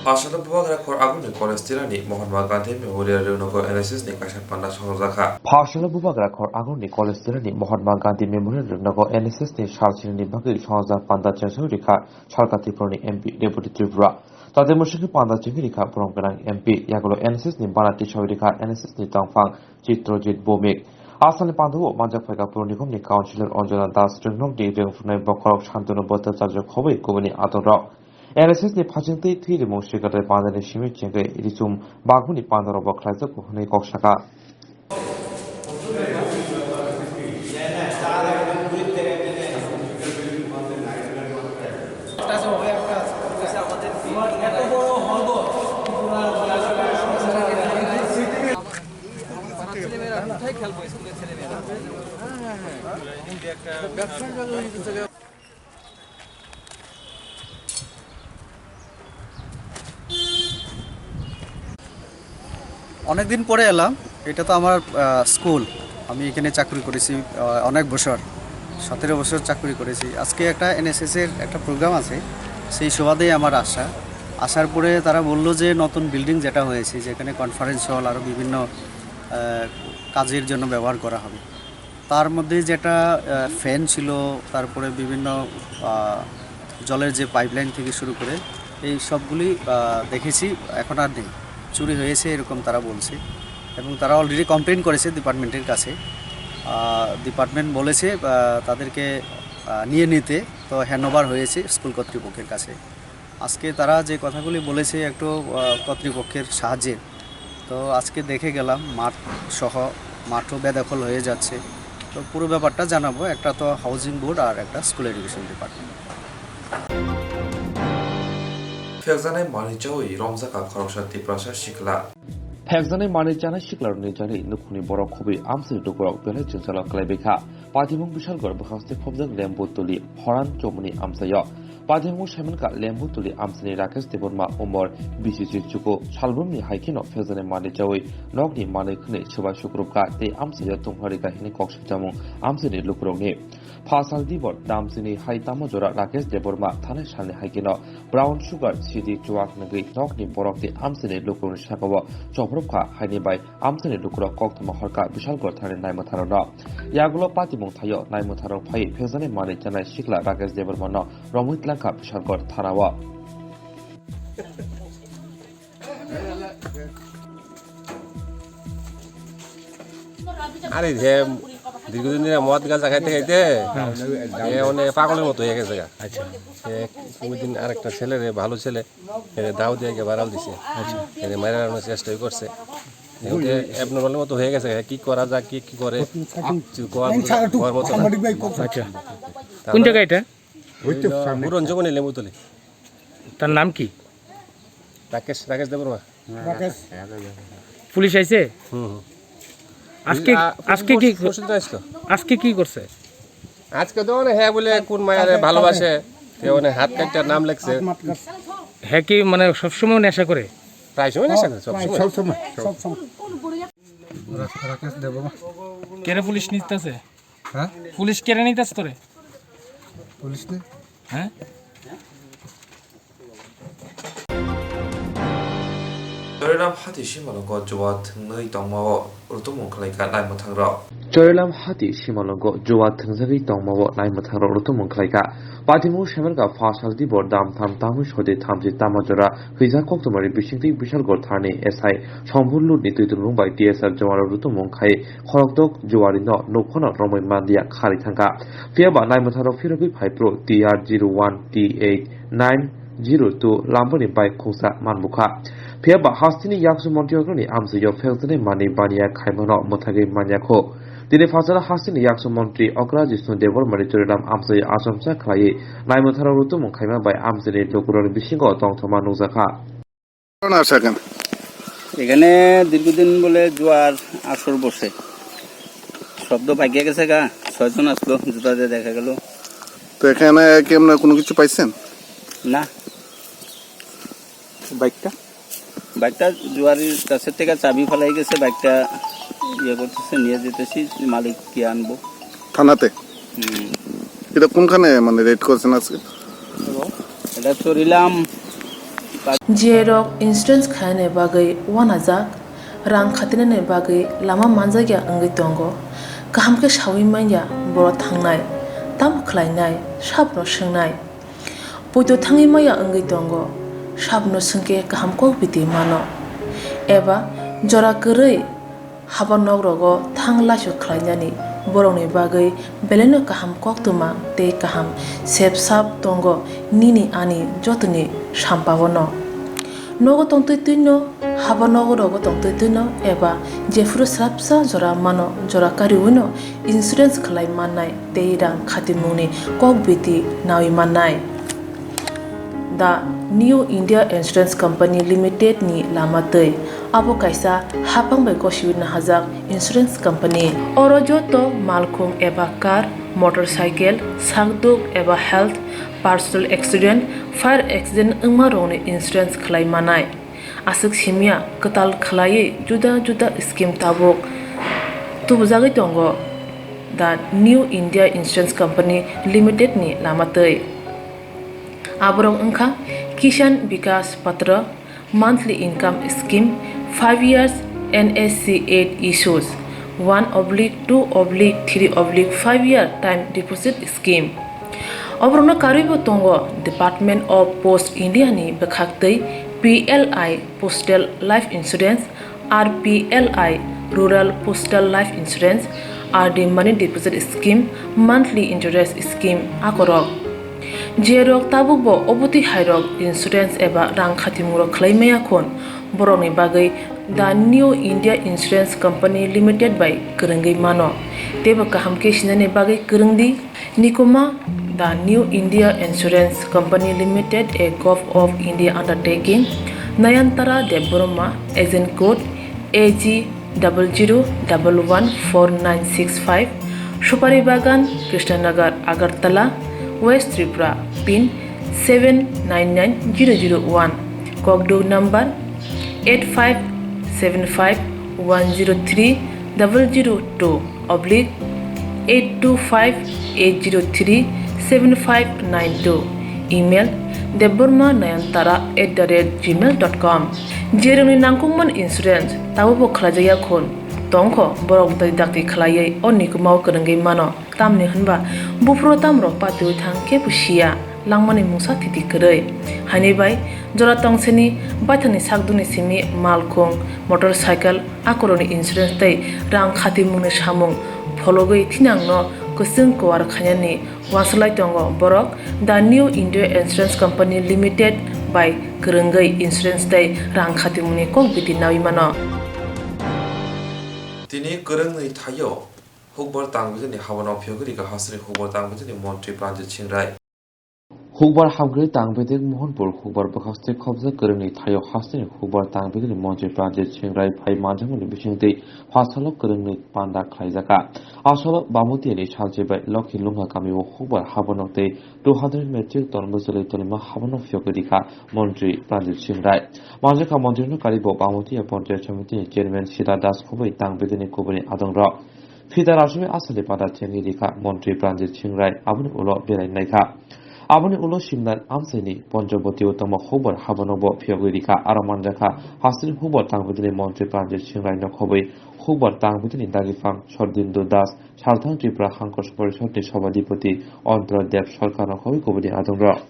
Pashalo Bubagra Khor Aguni College Tirani Mahatma Gandhi Memorial Rwngnogo N S S ni kaisa panda songjakha. Pashalo Bubagra Khor Aguni College Tirani Mahatma Gandhi Memorial Rwngnogo N S S ni sal sinini bagwi songjakha panda chengsa rikha Salka Tripurani M P Rebati Tripura. Tade mwswkhe panda chengwi rikha borom gwnang M P, yagulo N S S ni bana tisoi rikha N S S ni tongphang Chitrajit Bhowmik. Asalni pandao manjak phaikha Pur Nigam ni Councillor Anjana Das, Rwngnok ni rwngphunai bokhorok Santanu Bhattacharya khobwi kubuni adongrok. N S S ni phachingtwi thwi rimung swikar tei pandani simi chengwi risum bagmani pandarokbo khlaijago hwnwi kok sakha. অনেকদিন পরে এলাম। এটা তো আমার, আহ, স্কুল। আমি এখানে চাকরি করেছি, আহ, অনেক বছর, সতেরো বছর চাকরি করেছি। আজকে একটা এনএসএস এর একটা প্রোগ্রাম আছে, সেই সুবাদেই আমার আসা। আসার পরে তারা বলল যে নতুন বিল্ডিং যেটা হয়েছে, যেখানে কনফারেন্স হল, আরও বিভিন্ন, আহ, কাজের জন্য ব্যবহার করা হবে। তার মধ্যে যেটা, আহ, ফ্যান ছিল, তারপরে বিভিন্ন, আহ, জলের যে পাইপলাইন থেকে শুরু করে এই সবগুলি, আহ, দেখেছি, এখন আর নেই, চুরি হয়েছে এরকম তারা বলছে। এবং তারা অলরেডি কমপ্লেন করেছে ডিপার্টমেন্টের কাছে। ডিপার্টমেন্ট বলেছে আহ, তাদেরকে আহ, নিয়ে নিতে, তো হ্যান্ডওভার হয়েছে স্কুল কর্তৃপক্ষের কাছে। আজকে তারা যে কথাগুলি বলেছে একটু আহ, কর্তৃপক্ষের সাহায্যে, তো আজকে দেখে গেলাম মাঠ সহ, মাঠও বেদখল হয়ে যাচ্ছে। তো পুরো ব্যাপারটা জানাবো, একটা তো হাউজিং বোর্ড আর একটা school education department. Phekjaknai manwi chaui romjakha khoroksa Tiprasa sikla. Phekjaknai manwi chanai siklarokni jani nukhungni borok khobwi amchaini lukurok belai jwngjalo kwlaibaikha. Patimung Bishalgarh bwkhakste phobjak Lembutuli Horan chomoni amchaio. Patimung saimankha Lembutuli amchaini Rakesh Debbarma umor bisi se chugo salbrumni hai kheno phekjaknai manwi chaui nokni manwi khwnwi swbai sukrupkha tei amchaio tongphari kahini kok swijamung amchaini lukurokni. Phasal dibor damsini hai tamo jora Rakesh Debbarma thanai salni hai kheno brown sugar sidi chuak nungwi nokni borok tei amchaini lukurokni sakao choprwpkha haini bai amchaini lukurok koktwma horkha Bishalgarh thani naimwtharokno. Yagulo patimung thaio naimwtharok phai phekjaknai manwi chanai sikla Rakesh Debbarmano romwi tlangkha Bishalgarh thanao. আরে হে দীর্ঘদিন ধরে মদ গাঁজা খাইতে খাইতে হে মানে পাগলের মতো হয়ে গেছে গা। আচ্ছা। হে কোনোদিন আরেকটা ছেলে রে, ভালো ছেলে, এরে দাও দিয়ে গিয়ে বাড়াল দিছে। আচ্ছা। এরে মারার চেষ্টাই করছে। অ্যাবনর্মাল মতো হয়ে গেছে, কি করা যায়, কি কি করে, কিছু করার মতো। আচ্ছা। কোন জায়গা এটা? ওই তো সামনে। পুরন জগনে লেবুতলি। তার নাম কি? রাকেশ, রাকেশ দেববর্মা। রাকেশ। পুলিশ আইছে? হুম, হুম। আজকে, আ, আজকে কি, পরশু দিন আসলো। আজকে কি করছে? আজকে তো মানে হ্যাঁ বলে কোন মায়ারে ভালোবাসে, কে মানে হাত কাটতে নাম লেখছে। হ্যাঁ কি মানে সবসময় নেশা করে? প্রায় সময় নেশা করে, সব সময়। সব সময়, সব সময়। রা-, রাকেশ দেববর্মা। কেরে পুলিশ নিতেছে? হ্যাঁ? পুলিশ কেরে নিতেছে তোরে? পুলিশ নেই। হ্যাঁ? Chorilam hati simalongo juwa thwngnwi tongmao rutumung khlaikha naimwthangrok. Chorilam hati simalongo juwa thwngjagwi tongmao naimwthangrok rutumung khlaikha. Patimung semerka phasal dibor dam tham tamwi sode thamchi tama jora hwijak koktwmari bisingtwi Bishalgarh thani S I Sombhur Lutni twitungrung bai T S R jowanrok rutumung khai khorokdok juwarino nukphano romwi manliya kharwi thangkha. Phiyaba naimwthangrok phirogwi phaiphuru T R zero one T eight nine zero two lamboni bike khungsa manbukha. Phiyaba hasteni yaksu montri okra ni amchaio phekjaknai manwi baniya khaimano mwthagwi manyakho. Tini phasalo hasteni yaksu montri okra Jisnu Debbarmani Chorilam amchaio achomsa khlaiwi naimwthangrok rutumung khaima bai amchaini lukurokni bisingo tongthokma nukjakha. ঘটনা আছে এখানে? এখানে দীর্ঘদিন বলে জুয়ার আসর বসে, শব্দ পাকিয়ে গেছে গা, ছয়জন আসলো, জুতা দিয়ে দেখা গেল। তো এখানে কেমন কোনো কিছু পাইছেন? না। বাইকটা? বাইকটা জুয়ারির কাছে থেকে চাবি ফালাই গেছে, বাইকটা ইয়ে করতেছে, নিয়ে যেতেছি, মালিক গিয়ে আনবো। থানাতে? হুম। এটা কোনখানে মানে রেড করছেন আজকে? এটা Charilam. Jirok insurance khainani bagwi uanajak, rang khatinani bagwi lama manjakya wngwi tongo. Kaham khe saui manya boro thangnai, tamo khlainai, sabono swngnai. Poito thangwi maya wngwi tongo, sabono swngkhe kaham kok biti mano. Eba jora kwrwi haba nok rogo thang laisu khlainani borokni bagwi belaino kaham koktwma tei kaham sep sap tongo nini ani jotoni sampaono. Nogo tongtwi twino, haba nogo rogo tongtwi twino eba jephuru swrapsa jora mano jora kariwino insurance khlai mannai tei rang khatimungni kok biti nawi mannai. The New India Insurance Company Limited ni lama twi. Abo kaisa haphang bai gosiwi nahajak insurance company. Oro joto malkhung eba car, motorcycle, sakduk eba health, personal accident, fire accident wngma rokni insurance khlai manai. Aswk simya kwtal khlaiwi juda juda scheme tabuk tubujagwi tongo The New India Insurance Company Limited ni lama twi. Aborok wngkha Kisan Vikas Patra, monthly income scheme, five years N S C eight issues, one oblique two oblique three oblique five year time deposit scheme. Oborokno karwibo tongo Department of Post India ni bwkhaktwi P L I Postal Life Insurance, R P L I, Rural Postal Life Insurance, R D Money Deposit Scheme, Monthly Interest Scheme, akorok. Jerok tabukbo obotwi hairok insurance eba rang khatimungrok khlai maya khon, borokni bagwi The New India Insurance Company Limited bai kwrwngwi mano. Teibo kaham khe sinani bagwi kwrwng di. Nikuma, The New India Insurance Company Limited, a Govt of India undertaking, Nayantara Debbarma, agent code A G double zero double one four nine six five, Supari Bagan, Krishnanagar, Agartala, West Tripura, pin seven nine nine zero zero one, Kokduk number eight five seven five one zero three double zero two oblique eight two five eight zero three seven five nine two, email debbarma nayantara at the rate gmail dot com. Jerokni nangkukmani insurance tabukbo khlaijak ya khun, tongkho borok dai dakti khlaiwi o nikumao kwrwngwi mano. Tamni hwnba buphuru tamrok patiwi thang khe bo siya, langmani mungsa thiti kwrwi. Haini bai jora tongseni baithangni sakduni simi malkhung, motorcycle, akorokni insurance tei rang khatimungni samung phologwi thinangno kwchwng kuar khainani uansuk lai tongo borok The New India Insurance Company Limited bai kwrwngwi insurance tei rang khatimungni kok biti naui mano. Tini kwrwngni thaio Hukbar tangbidini habano phiyogwi rikha hasteni Hukbar tangbidini montri Pranjit Singh Rai. Hukbar hamkrai tangbidik Mohanpur Hukbar bwkhastwi khobjak kwrwngni thaio hasteni Hukbar tangbidini montri Pranjit Singh Rai phai manjakmani bisingtwi phasalok kwrwngni panda khlaijakha. Asolo Bamutiyani salchi bai Lokhi Lungha kamio Hukbar habano tei two hundred metric ton bwchwlwi tolima habano phiyogwi rikha montri Pranjit Singh Rai. Manjakha montrino karibo Bamutiya Panchayat Samitini chairman Sita Das khobwi tangbidini kubuni adongrok. Phidar aswk aswkni pada thengwi rikha montri Pranjit Singh Rai aboni ulo belai naikha. Aboni ulo Simnar amchaini Ponchobotio tongma Hukbar habanobo phiyogwi rikha. Aro manjakha hasteni Hukbar tangbidini montri Pranjit Singh Rai nokhobwi Hukbar tangbidini dagiphan Sordindu Das, Salthang Tripura Hangkos Porishodni Sobhadipoti Ontor Deb Sarkar nokhobwi kubuni adongrok.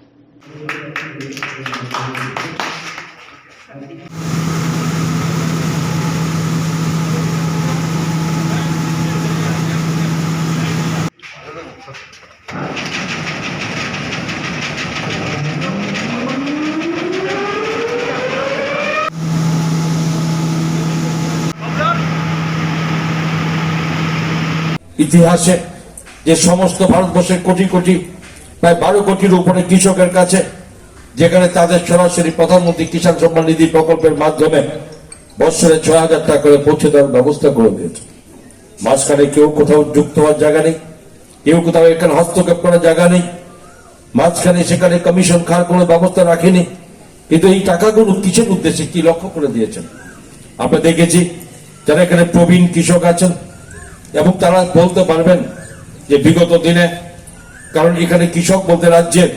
ইতিহাসে যে সমস্ত ভারতবর্ষের কোটি কোটি, প্রায় বারো কোটির উপরে কৃষকের কাছে, যেখানে তাদের সরাসরি প্রধানমন্ত্রী কিষাণ সম্মান নিধি প্রকল্পের মাধ্যমে বছরে ছয় হাজার টাকা করে পৌঁছে দেওয়ার ব্যবস্থা করে দিয়েছে। মাঝখানে কেউ কোথাও যুক্ত হওয়ার জায়গা নেই, কেউ কোথাও এখানে হস্তক্ষেপ করার জায়গা নেই। মাঝখানে সেখানে কমিশন খাওয়ার কোনো ব্যবস্থা রাখেনি, কিন্তু এই টাকাগুলো কিসের উদ্দেশ্যে, কি লক্ষ্য করে দিয়েছেন? আমরা দেখেছি যারা এখানে প্রবীণ কৃষক আছেন এবং তারা বলতে পারবেন যে বিগত দিনে, কারণ এখানে কৃষক বলতে রাজ্যের,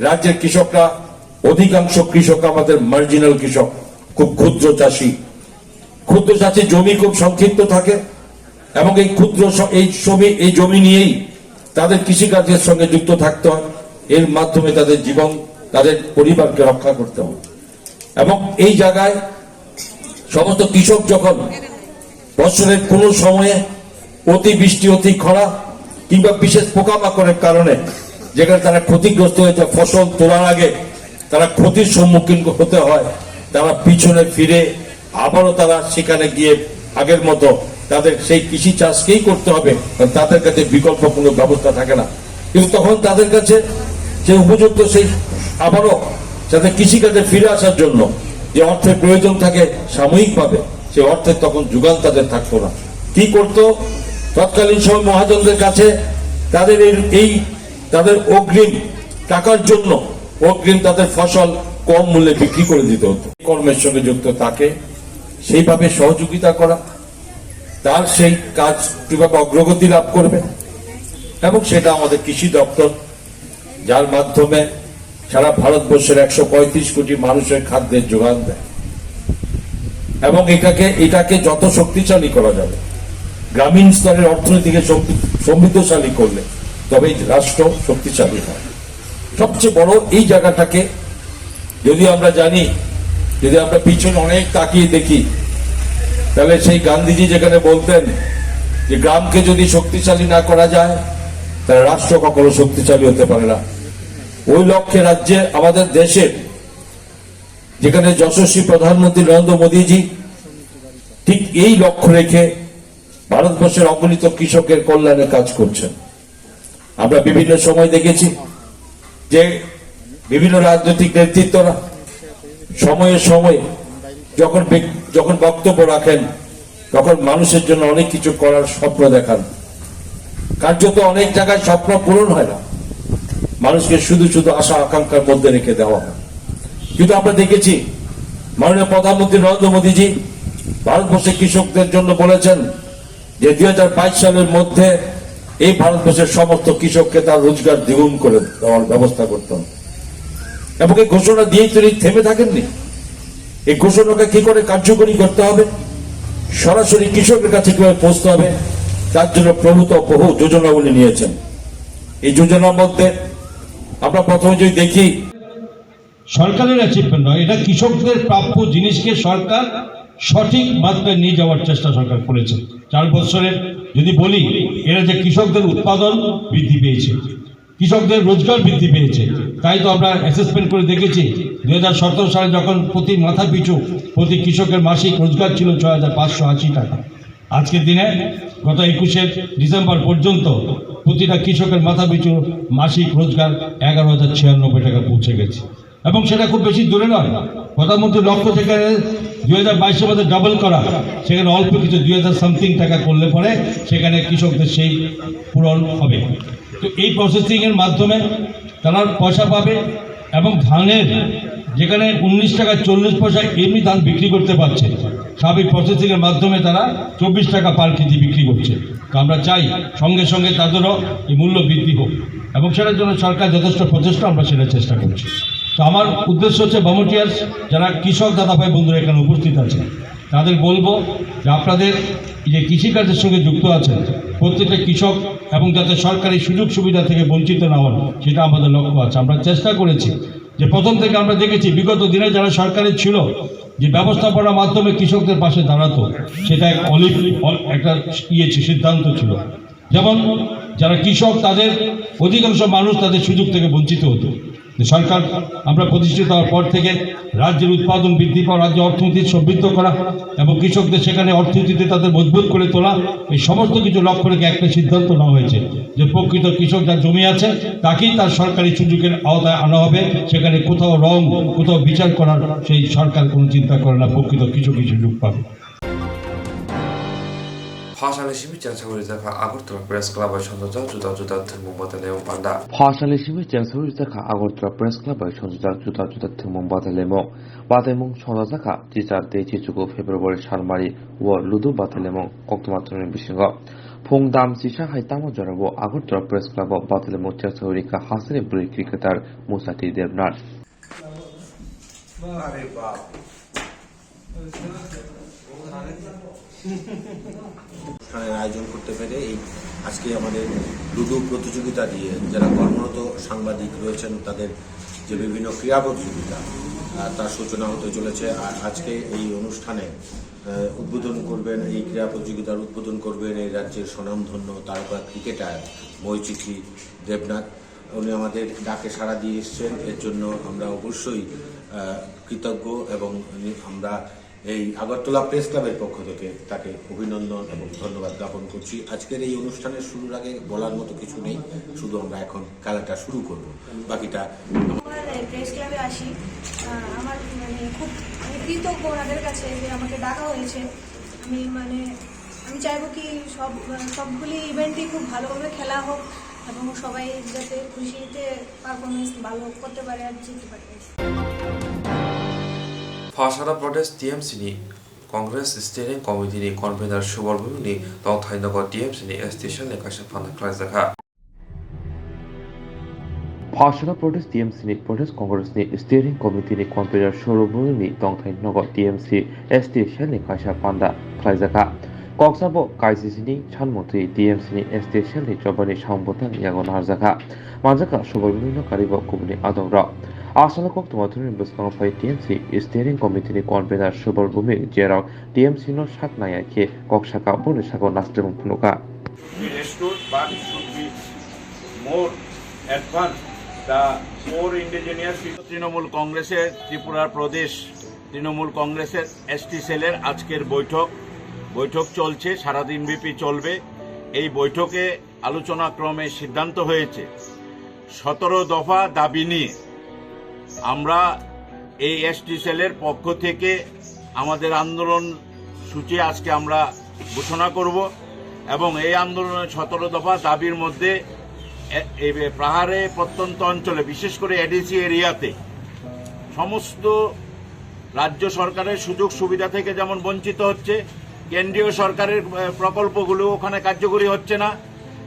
রাজ্যের কৃষকরা, অধিকাংশ কৃষক আমাদের মার্জিনাল কৃষক, খুব ক্ষুদ্র চাষী। ক্ষুদ্র চাষের জমি খুব সংক্ষিপ্ত থাকে এবং এই ক্ষুদ্র স-, এই জমি, এই জমি নিয়েই তাদের কৃষিকাজের সঙ্গে যুক্ত থাকতে হয়, এর মাধ্যমে তাদের জীবন, তাদের পরিবারকে রক্ষা করতে হয়। এবং এই জায়গায় সমস্ত কৃষক যখন বছরের কোনো সময়ে অতিবৃষ্টি, অতি খরা কিংবা বিশেষ পোকামাকড়ের কারণে যেখানে তারা ক্ষতিগ্রস্ত হয়েছে, ফসল তোলার আগে তারা ক্ষতির সম্মুখীন হতে হয়, তারা পিছনে ফিরে আবারও তারা সেখানে গিয়ে আগের মতো তাদের সেই কৃষি চাষকেই করতে হবে, কারণ তাদের কাছে বিকল্প কোনো ব্যবস্থা থাকে না। কিন্তু তখন তাদের কাছে সেই উপযুক্ত, সেই আবারও যাতে কৃষিকাজে ফিরে আসার জন্য যে অর্থের প্রয়োজন থাকে সাময়িকভাবে, সেই অর্থের তখন যোগান তাদের থাকতো না। কি করতো? তৎকালীন সময় মহাজনদের কাছে তাদের এই, এই তাদের অগ্রিম টাকার জন্য অগ্রিম তাদের ফসল কম মূল্যে বিক্রি করে দিতে হতো। কর্মের সঙ্গে যুক্ত তাকে সেইভাবে সহযোগিতা করা, তার সেই কাজ কিভাবে অগ্রগতি লাভ করবে, এবং সেটা আমাদের কৃষি দপ্তর, যার মাধ্যমে সারা ভারতবর্ষের একশো পঁয়ত্রিশ কোটি মানুষের খাদ্যের যোগান দেয়, এবং এটাকে, এটাকে যত শক্তিশালী করা যাবে, গ্রামীণ স্তরের অর্থনীতিকে শক্তি, সমৃদ্ধশালী করলে তবেই রাষ্ট্র শক্তিশালী হয়। সবচেয়ে বড় এই জায়গাটাকে যদি আমরা জানি, যদি আমরা পিছনে অনেক তাকিয়ে দেখি, তাহলে সেই গান্ধীজি যেখানে বলতেন যে গ্রামকে যদি শক্তিশালী না করা যায়, তাহলে রাষ্ট্র কখনো শক্তিশালী হতে পারে না। ওই লক্ষ্যে রাজ্যে, আমাদের দেশে, যেখানে যশস্বী প্রধানমন্ত্রী নরেন্দ্র মোদীজি ঠিক এই লক্ষ্য রেখে ভারতবর্ষের অগণিত কৃষকের কল্যাণে কাজ করছেন। আমরা বিভিন্ন সময় দেখেছি যে বিভিন্ন রাজনৈতিক নেতৃত্বরা সময়ে সময়ে যখন ব্যক-, যখন বক্তব্য রাখেন, তখন মানুষের জন্য অনেক কিছু করার স্বপ্ন দেখান। কার্যত অনেক জায়গায় স্বপ্ন পূরণ হয় না, মানুষকে শুধু শুধু আশা আকাঙ্ক্ষার মধ্যে রেখে দেওয়া হয়। কিন্তু আমরা দেখেছি, মাননীয় প্রধানমন্ত্রী নরেন্দ্র মোদীজি ভারতবর্ষের কৃষকদের জন্য বলেছেন যে দুই হাজার বাইশ সালের মধ্যে এই ভারতবর্ষের সমস্ত কৃষককে তার রোজগার দ্বিগুণ করে দেওয়ার ব্যবস্থা করতে হবে। এবং এই ঘোষণা দিয়েই তিনি থেমে থাকেননি। এই ঘোষণাকে কি করে কার্যকরী করতে হবে, সরাসরি কৃষকের কাছে কিভাবে পৌঁছতে হবে, তার জন্য প্রভূত বহু যোজনাগুলি নিয়েছেন। এই যোজনার মধ্যে আমরা প্রথমে যদি দেখি, সরকারের অ্যাচিভমেন্ট নয়, এটা কৃষকদের প্রাপ্য জিনিসকে সরকার সঠিক মাত্রায় নিয়ে যাওয়ার চেষ্টা সরকার করেছে। চার বছরে যদি বলি, এরা যে কৃষকদের উৎপাদন বৃদ্ধি পেয়েছে, কৃষকদের রোজগার বৃদ্ধি পেয়েছে, তাই তো আমরা অ্যাসেসমেন্ট করে দেখেছি, দুই হাজার সতেরো সালে যখন প্রতি মাথা পিছু প্রতি কৃষকের মাসিক রোজগার ছিল ছয় হাজার পাঁচশো আশি টাকা, আজকের দিনে গত একুশে ডিসেম্বর পর্যন্ত প্রতিটা কৃষকের মাথা পিছু মাসিক রোজগার এগারো হাজার ছিয়ানব্বই টাকা পৌঁছে গেছে। এবং সেটা খুব বেশি দূরে নয়, প্রধানমন্ত্রীর লক্ষ্য যেখানে দুই হাজার বাইশের মধ্যে ডাবল করা, সেখানে অল্প কিছু দুই হাজার সামথিং টাকা করলে পরে সেখানে কৃষকদের সেই পূরণ হবে। তো এই প্রসেসিংয়ের মাধ্যমে তারা পয়সা পাবে এবং ধানের যেখানে উনিশ টাকা চল্লিশ পয়সা এমনি ধান বিক্রি করতে পারছে, স্বাভাবিক প্রসেসিংয়ের মাধ্যমে তারা চব্বিশ টাকা পার কেজি বিক্রি করছে। তো আমরা চাই সঙ্গে সঙ্গে তাদেরও এই মূল্য বৃদ্ধি হোক এবং সেটার জন্য সরকার যথেষ্ট প্রচেষ্টা, আমরা সেটা চেষ্টা করছি। তো আমার উদ্দেশ্য হচ্ছে ভলান্টিয়ার্স, যারা কৃষক দাদা ভাই বন্ধুরা এখানে উপস্থিত আছেন, তাদের বলবো যে আপনাদের এই যে কৃষিকাজের সঙ্গে যুক্ত আছেন, প্রত্যেকটা কৃষক এবং যাতে সরকারি সুযোগ সুবিধা থেকে বঞ্চিত না হন, সেটা আমাদের লক্ষ্য আছে। আমরা চেষ্টা করেছি যে প্রথম থেকে আমরা দেখেছি বিগত দিনে যারা সরকারে ছিল, যে ব্যবস্থাপনার মাধ্যমে কৃষকদের পাশে দাঁড়াতো, সেটা এক অলিভ, একটা ইয়ে ছিল, সিদ্ধান্ত ছিল। যেমন যারা কৃষক, তাদের অধিকাংশ মানুষ তাদের সুযোগ থেকে বঞ্চিত হতো। যে সরকার আমরা প্রতিষ্ঠিত হওয়ার পর থেকে রাজ্যের উৎপাদন বৃদ্ধি পাওয়া, রাজ্যের অর্থনীতি সমৃদ্ধ করা এবং কৃষকদের সেখানে অর্থনীতিতে তাদের মজবুত করে তোলা, এই সমস্ত কিছু লক্ষ্য রেখে একটা সিদ্ধান্ত নেওয়া হয়েছে যে প্রকৃত কৃষক যার জমি আছে, তাকেই তার সরকারি সুযোগের আওতায় আনা হবে। সেখানে কোথাও রং, কোথাও বিচার করার সেই সরকার কোনো চিন্তা করে না, প্রকৃত কৃষকই সুযোগ পাবে। Phasani simi chengsawi rijak kha Agartala Press Club bai songjak juda juda thwngmung bathai laimung panda. Phasani simi chengsawi rijak kha Agartala Press Club bai songjak juda juda thwngmung bathai laimung. Bathaimung songjak kha teacher day chichugo February salmari o ludu bathai laimung koktwma thwngmungni bisingo. Phung dam chisa hai tamo jorao Agartala Press Club o bathai laimung chengsawi rikha hasini bwrwi cricketer Musati Debnath. অনুষ্ঠানের আয়োজন করতে পেরে এই আজকে আমাদের লুডু প্রতিযোগিতা দিয়ে যারা কর্মরত সাংবাদিক রয়েছেন তাদের যে বিভিন্ন ক্রীড়া প্রতিযোগিতা, আহ, তার সূচনা হতে চলেছে। আর আজকে এই অনুষ্ঠানে, আহ, উদ্বোধন করবেন, এই ক্রীড়া প্রতিযোগিতার উদ্বোধন করবেন এই রাজ্যের স্বনামধন্য তারকা ক্রিকেটার ময়ূরচিত্রী দেবনাথ। উনি আমাদের ডাকে সাড়া দিয়ে এসছেন, এর জন্য আমরা অবশ্যই, আহ, কৃতজ্ঞ এবং উনি, আমরা এই আগরতলা প্রেস ক্লাবের পক্ষ থেকে তাকে অভিনন্দন এবং ধন্যবাদ জ্ঞাপন করছি। আজকের এই অনুষ্ঠানের শুরুর আগে বলার মতো কিছু নেই, শুধু আমরা এখন খেলাটা শুরু করব। বাকিটা আমার এই প্রেস ক্লাবে আসি, আহ, আমার মানে খুব আমি কৃতজ্ঞ ওনাদের কাছে যে আমাকে ডাকা হয়েছে। আমি মানে আমি চাইবো কি সব, সবগুলি ইভেন্টই খুব ভালোভাবে খেলা হোক এবং সবাই যাতে খুশিতে পারফরমেন্স ভালো করতে পারে আর জিততে পারে। Phasara Pradesh T M C ni Congress Steering Committee ni Convener Subal Bhumik ni tongthai nogo T M C ni S T cell ni kaisa panda khlaijakha. Phasara Pradesh T M C ni Pradesh Congress ni Steering Committee ni Convener Subal Bhumik ni tongthai nogo T M C S T cell ni kaisa panda khlaijakha. Koksa bo K C C ni sanmantwi T M C ni S T cell ni chobani samung bwtang yago narjakha. Manjakha Subal Bhumik no karibo kubuni adongrok. Aswk koktwma thani bwskango phai T M C Steering Committee ni convener Subal Bhumik, jerok T M C no sak naiya khe kok saka, boni sakao naslemung phunukha. Should be restored, but should be more advanced. The poor indigenous people. Trinamool কংগ্রেসের ত্রিপুরা প্রদেশ তৃণমূল কংগ্রেসের এসটি সেলের আজকের বৈঠক, বৈঠক চলছে, সারাদিন ব্যাপী চলবে। এই বৈঠকে আলোচনা ক্রমে সিদ্ধান্ত হয়েছে সতেরো দফা দাবি নিয়ে আমরা এই এসটি সেলের পক্ষ থেকে আমাদের আন্দোলন সূচি আজকে আমরা ঘোষণা করব এবং এই আন্দোলনের সতেরো দফা দাবির মধ্যে এ-, এই পাহাড়ে প্রত্যন্ত অঞ্চলে, বিশেষ করে এডিসি এরিয়াতে সমস্ত রাজ্য সরকারের সুযোগ সুবিধা থেকে যেমন বঞ্চিত হচ্ছে, কেন্দ্রীয় সরকারের, আহ, প্রকল্পগুলো ওখানে কার্যকরী হচ্ছে না,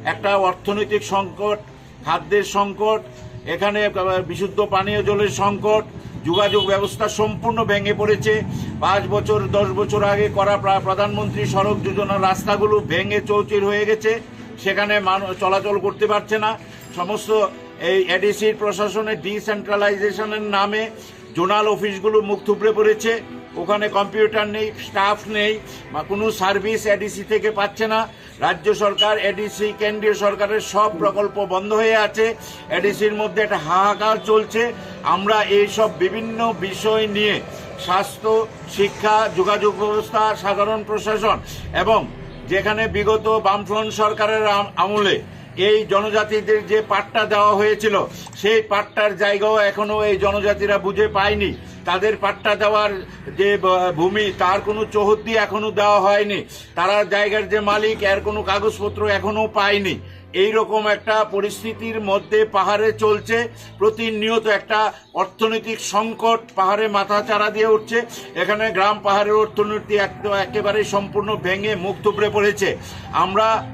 একটা অর্থনৈতিক সংকট, খাদ্যের সংকট, এখানে, আহ, বিশুদ্ধ পানীয় জলের সংকট, যোগাযোগ ব্যবস্থা সম্পূর্ণ ভেঙে পড়েছে। পাঁচ বছর, দশ বছর আগে করা প্রা-, প্রধানমন্ত্রী সড়ক যোজনার রাস্তাগুলো ভেঙে চৌচির হয়ে গেছে, সেখানে মানুষ চলাচল করতে পারছে না। সমস্ত এই এডিসির প্রশাসনের ডিসেন্ট্রালাইজেশনের নামে জোনাল অফিসগুলো মুখ থুবড়ে পড়েছে, ওখানে কম্পিউটার নেই, স্টাফ নেই, বা কোনো সার্ভিস এডিসি থেকে পাচ্ছে না। রাজ্য সরকার, এডিসি, কেন্দ্রীয় সরকারের সব প্রকল্প বন্ধ হয়ে আছে। এডিসির মধ্যে একটা হাহাকার চলছে। আমরা এই সব বিভিন্ন বিষয় নিয়ে স্বাস্থ্য, শিক্ষা, যোগাযোগ ব্যবস্থা, সাধারণ প্রশাসন এবং যেখানে বিগত বামফ্রন্ট সরকারের আম-, আমলে এই জনজাতিদের যে পাট্টা দেওয়া হয়েছিল, সেই পাট্টার জায়গাও এখনো এই জনজাতিরা বুঝে পায়নি। তাদের পাট্টা দেওয়ার যে ব-, ভূমি, তার কোনো চৌহদ্দি এখনো দেওয়া হয়নি। তারা জায়গার যে মালিক, এর কোনো কাগজপত্র এখনো পায়নি। এই রকম একটা পরিস্থিতির মধ্যে পাহাড়ে চলছে প্রতিনিয়ত একটা অর্থনৈতিক সংকট, পাহাড়ে মাথা চারা দিয়ে উঠছে। এখানে গ্রাম পাহাড়ের অর্থনীতি এক-, একেবারে সম্পূর্ণ ভেঙে মুখ থুবড়ে পড়েছে। আমরা,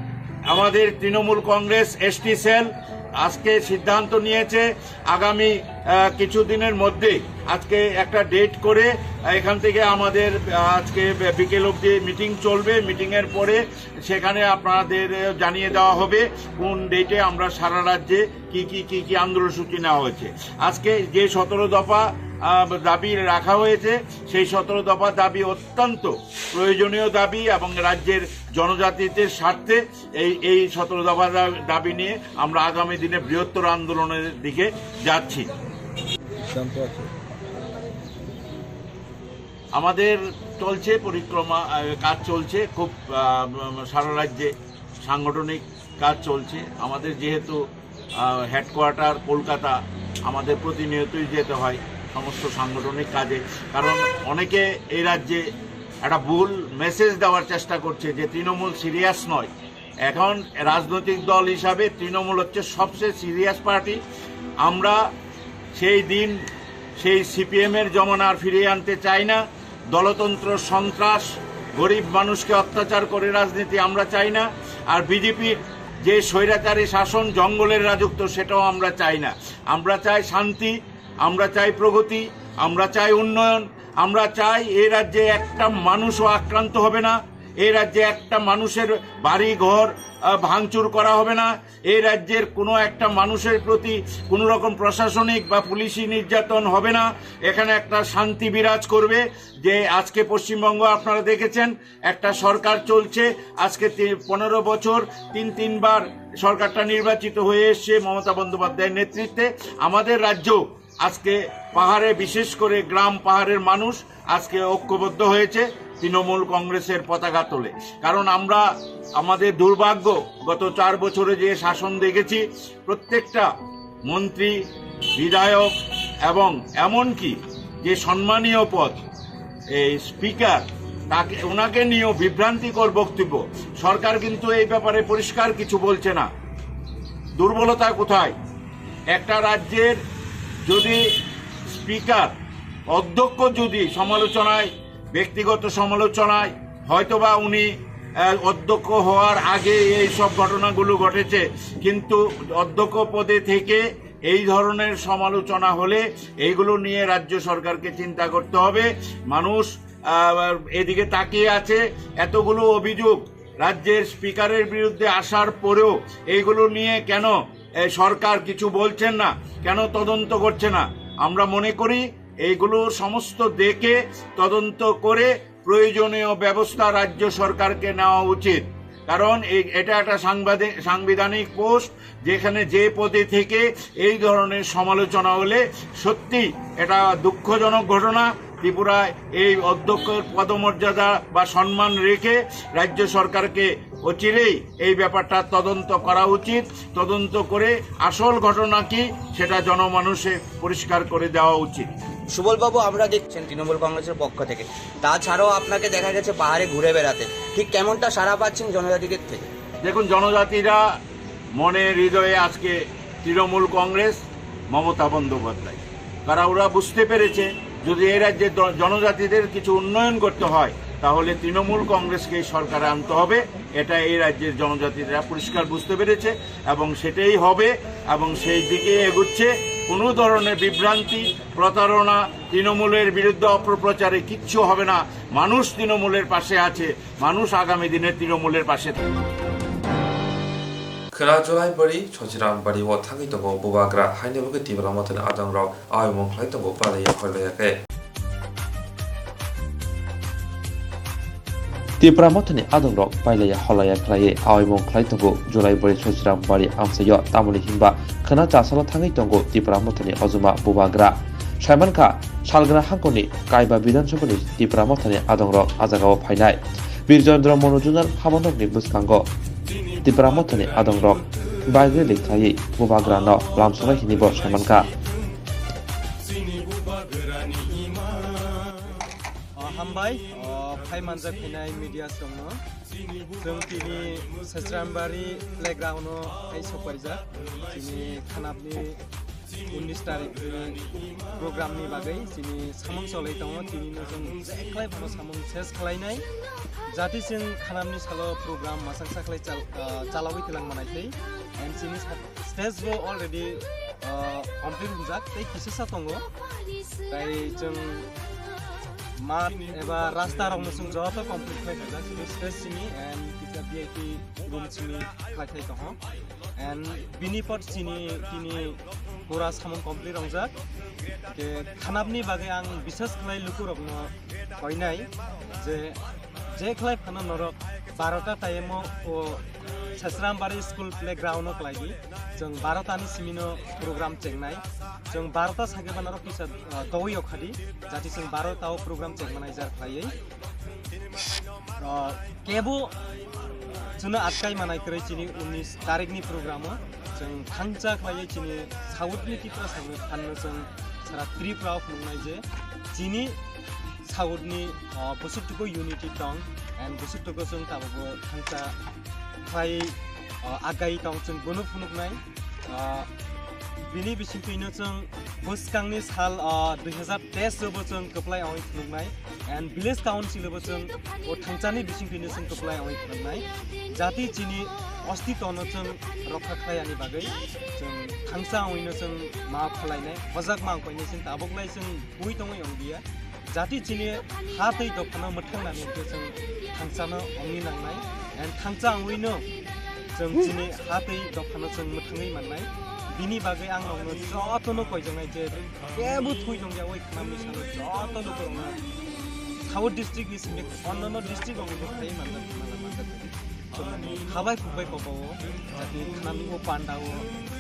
আমাদের তৃণমূল কংগ্রেস এসটি সেল আজকে সিদ্ধান্ত নিয়েছে আগামী, আহ, কিছু দিনের মধ্যে আজকে একটা ডেট করে, আহ, এখান থেকে আমাদের, আহ, আজকে বিকেল অবধি মিটিং চলবে। মিটিংয়ের পরে সেখানে আপনাদের জানিয়ে দেওয়া হবে কোন ডেটে আমরা সারা রাজ্যে কি কি, কি কি আন্দোলন সূচি নেওয়া হয়েছে। আজকে যে সতেরো দফা, আহ, দাবি রাখা হয়েছে, সেই সতেরো দফা দাবি অত্যন্ত প্রয়োজনীয় দাবি এবং রাজ্যের জনজাতিদের স্বার্থে এই, এই সতেরো দফা দা-, দাবি নিয়ে আমরা আগামী দিনে বৃহত্তর আন্দোলনের দিকে যাচ্ছি। সিদ্ধান্ত আছে। আমাদের চলছে পরিক্রমা, আহ, কাজ চলছে খুব, আহ, সারা রাজ্যে সাংগঠনিক কাজ চলছে। আমাদের যেহেতু, আহ, হেডকোয়ার্টার কলকাতা, আমাদের প্রতিনিয়তই যেতে হয় সমস্ত সাংগঠনিক কাজে। কারণ অনেকে এই রাজ্যে একটা ভুল মেসেজ দেওয়ার চেষ্টা করছে যে তৃণমূল সিরিয়াস নয়। এখন রাজনৈতিক দল হিসাবে তৃণমূল হচ্ছে সবচেয়ে সিরিয়াস পার্টি। আমরা সেই দিন, সেই সিপিএম এর জমানা আর ফিরিয়ে আনতে চাই না। দলতন্ত্র, সন্ত্রাস, গরিব মানুষকে অত্যাচার করে রাজনীতি আমরা চাই না। আর বিজেপির যে স্বৈরাচারী শাসন, জঙ্গলের রাজত্ব, সেটাও আমরা চাই না। আমরা চাই শান্তি, আমরা চাই প্রগতি, আমরা চাই উন্নয়ন। আমরা চাই এই রাজ্যে একটা মানুষও আক্রান্ত হবে না, এই রাজ্যে একটা মানুষের বাড়ি ঘর, আহ, ভাঙচুর করা হবে না, এই রাজ্যের কোনো একটা মানুষের প্রতি কোনো রকম প্রশাসনিক বা পুলিশি নির্যাতন হবে না। এখানে একটা শান্তি বিরাজ করবে। যে আজকে পশ্চিমবঙ্গ আপনারা দেখেছেন, একটা সরকার চলছে, আজকে তি-, পনেরো বছর তিন তিনবার সরকারটা নির্বাচিত হয়ে এসছে মমতা বন্দ্যোপাধ্যায়ের নেতৃত্বে। আমাদের রাজ্য আজকে পাহাড়ে, বিশেষ করে গ্রাম পাহাড়ের মানুষ আজকে ঐক্যবদ্ধ হয়েছে তৃণমূল কংগ্রেসের পতাকা তলে। কারণ আমরা, আমাদের দুর্ভাগ্য, গত চার বছরে যে শাসন দেখেছি, প্রত্যেকটা মন্ত্রী, বিধায়ক এবং এমনকি যে সম্মানীয় পদ, এই স্পিকার, তাকে, ওনাকে নিয়েও বিভ্রান্তিকর বক্তব্য। সরকার কিন্তু এই ব্যাপারে পরিষ্কার কিছু বলছে না। দুর্বলতা কোথায়? একটা রাজ্যের যদি স্পিকার, অধ্যক্ষ যদি সমালোচনায়, ব্যক্তিগত সমালোচনায়, হয়তোবা উনি, আহ, অধ্যক্ষ হওয়ার আগে এই সব ঘটনাগুলো ঘটেছে, কিন্তু অধ্যক্ষ পদে থেকে এই ধরনের সমালোচনা হলে এইগুলো নিয়ে রাজ্য সরকারকে চিন্তা করতে হবে। মানুষ, আহ, এদিকে তাকিয়ে আছে। এতগুলো অভিযোগ রাজ্যের স্পিকারের বিরুদ্ধে আসার পরেও এইগুলো নিয়ে কেন, এ, সরকার কিছু বলছেন না, কেন তদন্ত করছে না? আমরা মনে করি এইগুলোর সমস্ত দেখে তদন্ত করে প্রয়োজনীয় ব্যবস্থা রাজ্য সরকারকে নেওয়া উচিত, কারণ এই, এটা একটা সাংবাদিক, সাংবিধানিক পোস্ট, যেখানে যে পদে থেকে এই ধরনের সমালোচনা হলে সত্যি এটা দুঃখজনক ঘটনা। ত্রিপুরায় এই অধ্যক্ষের পদমর্যাদা বা সম্মান রেখে রাজ্য সরকারকে অচিরেই এই ব্যাপারটা তদন্ত করা উচিত। তদন্ত করে আসল ঘটনা কি সেটা জনমানুষে পরিষ্কার করে দেওয়া উচিত। সুবল বাবু, আমরা দেখছেন তৃণমূল কংগ্রেসের পক্ষ থেকে, তাছাড়াও আপনাকে দেখা গেছে পাহাড়ে ঘুরে বেড়াতে, ঠিক কেমনটা সাড়া পাচ্ছেন জনজাতিদের থেকে? দেখুন, জনজাতিরা মনে হৃদয়ে আজকে তৃণমূল কংগ্রেস, মমতা বন্দ্যোপাধ্যায়, কারণ ওরা বুঝতে পেরেছে যদি এই রাজ্যে দ-, জনজাতিদের কিছু উন্নয়ন করতে হয় তাহলে তৃণমূল কংগ্রেসকে এই সরকারে আনতে হবে। এটা এই রাজ্যের জনজাতিরা পরিষ্কার বুঝতে পেরেছে এবং সেটাই হবে এবং সেই দিকে এগুচ্ছে। কোনো ধরনের বিভ্রান্তি, প্রতারণা, তৃণমূলের বিরুদ্ধে অপপ্রচারে কিচ্ছু হবে না। মানুষ তৃণমূলের পাশে আছে, মানুষ আগামী দিনে তৃণমূলের পাশে থাকবে। Khwna Jolaibari, Sosiram Bari o thangwi tongo bubagra, haini bagwi Tipra Mothani adongrok aimung khlai tongo, palaiya hoilaiyakhe. Tipra Mothani adongrok pailaiya holaiya khlaiwi aimung khlai tongo Jolaibari Sosiram Bari amchaio, tamoni hinba khwna chasalo thangwi tongo Tipra Mothani ojoma bubagra. Saimankha, salgna hangkoni Kaiba Bidhan Sabhani Tipra Mothani adongrok a jagao phainai. Birjendra Monojunal hamanokni bwskango Tipra Mothani adongrok bike rally khlaiwi bubagrano lamsonai hinwi bo saimankha. O, hambai, o, phai manjak phainai media songno. Chwng tini Sesrambari playground-o hai sokpaijak. Chini khanapni unnish tarikni program ni bagwi chini samung cholai tongo, tini no chwng je khlai phano samung ses khlainai, jati chwng khanamni salo program masang sa khlai chal-, ah, chalogwi twlang manai tei, and chini sa-, stage bo already, ah, complete wngjak tei kisa sa tongo, tai chwng mat eba rasta rok no chwng joto complete khlai khaijak, chini stage chini and kisa V I P room chini khlai thai tongo. And bini por chini tini pura samung complete wngjak. Ke khanapni bagwi ang bisas khlai lukurokno koinai je, je khlai phano norok barota time o o Sasrambari school playground o khlaidi. Chwng barota ni simi no program chengnai. Chwng barota sage ba norok kisa, ah, togwi okhadi. Jati chwng barota o program chengmanai jar khlaiwi. Ah, kebo chwngno atkai manai kwrwi chini unnish tarikni program-o chwng thangcha khlaiwi chini South-ni Tiprasano phanno chwng sara Tripura-o phunuknai je chini South-ni, ah, bwswk tuku unity tong and bwswk tuku chwng tabukbo thangcha khlai, ah, agai tong chwng bono phunuknai. Ah, bini bisingtwino chwng bwskangni sal, ah, dui hazar teis o bo chwng kwplai ongwi phunuknai, and village council o bo chwng o thangchani bisingtwino chwng kwplai ongwi phunuknai. Jati chini ostitono chwng rokha khlaiyani bagwi chwng thangcha ongwino chwng ma khwlainai, hojak ma ongpainai chwng tabuk lai chwng bui tongwi ongbiya. Jati chini ha tei dophano mwthang nani hwnkhe chwng thangchano ongni nangnai, and thangcha ongwino chwng chini ha tei dophano chwng mwthangwi mannai. Bini bagwi ang nokno jotono koijaknai je kebo thwi tongya oi khnamni salo joto lukurokno South district ni simi onnono district rokni bo khai manjak, manjak, manjak. Chwng habai khukbai kopao jati khnamni o pandao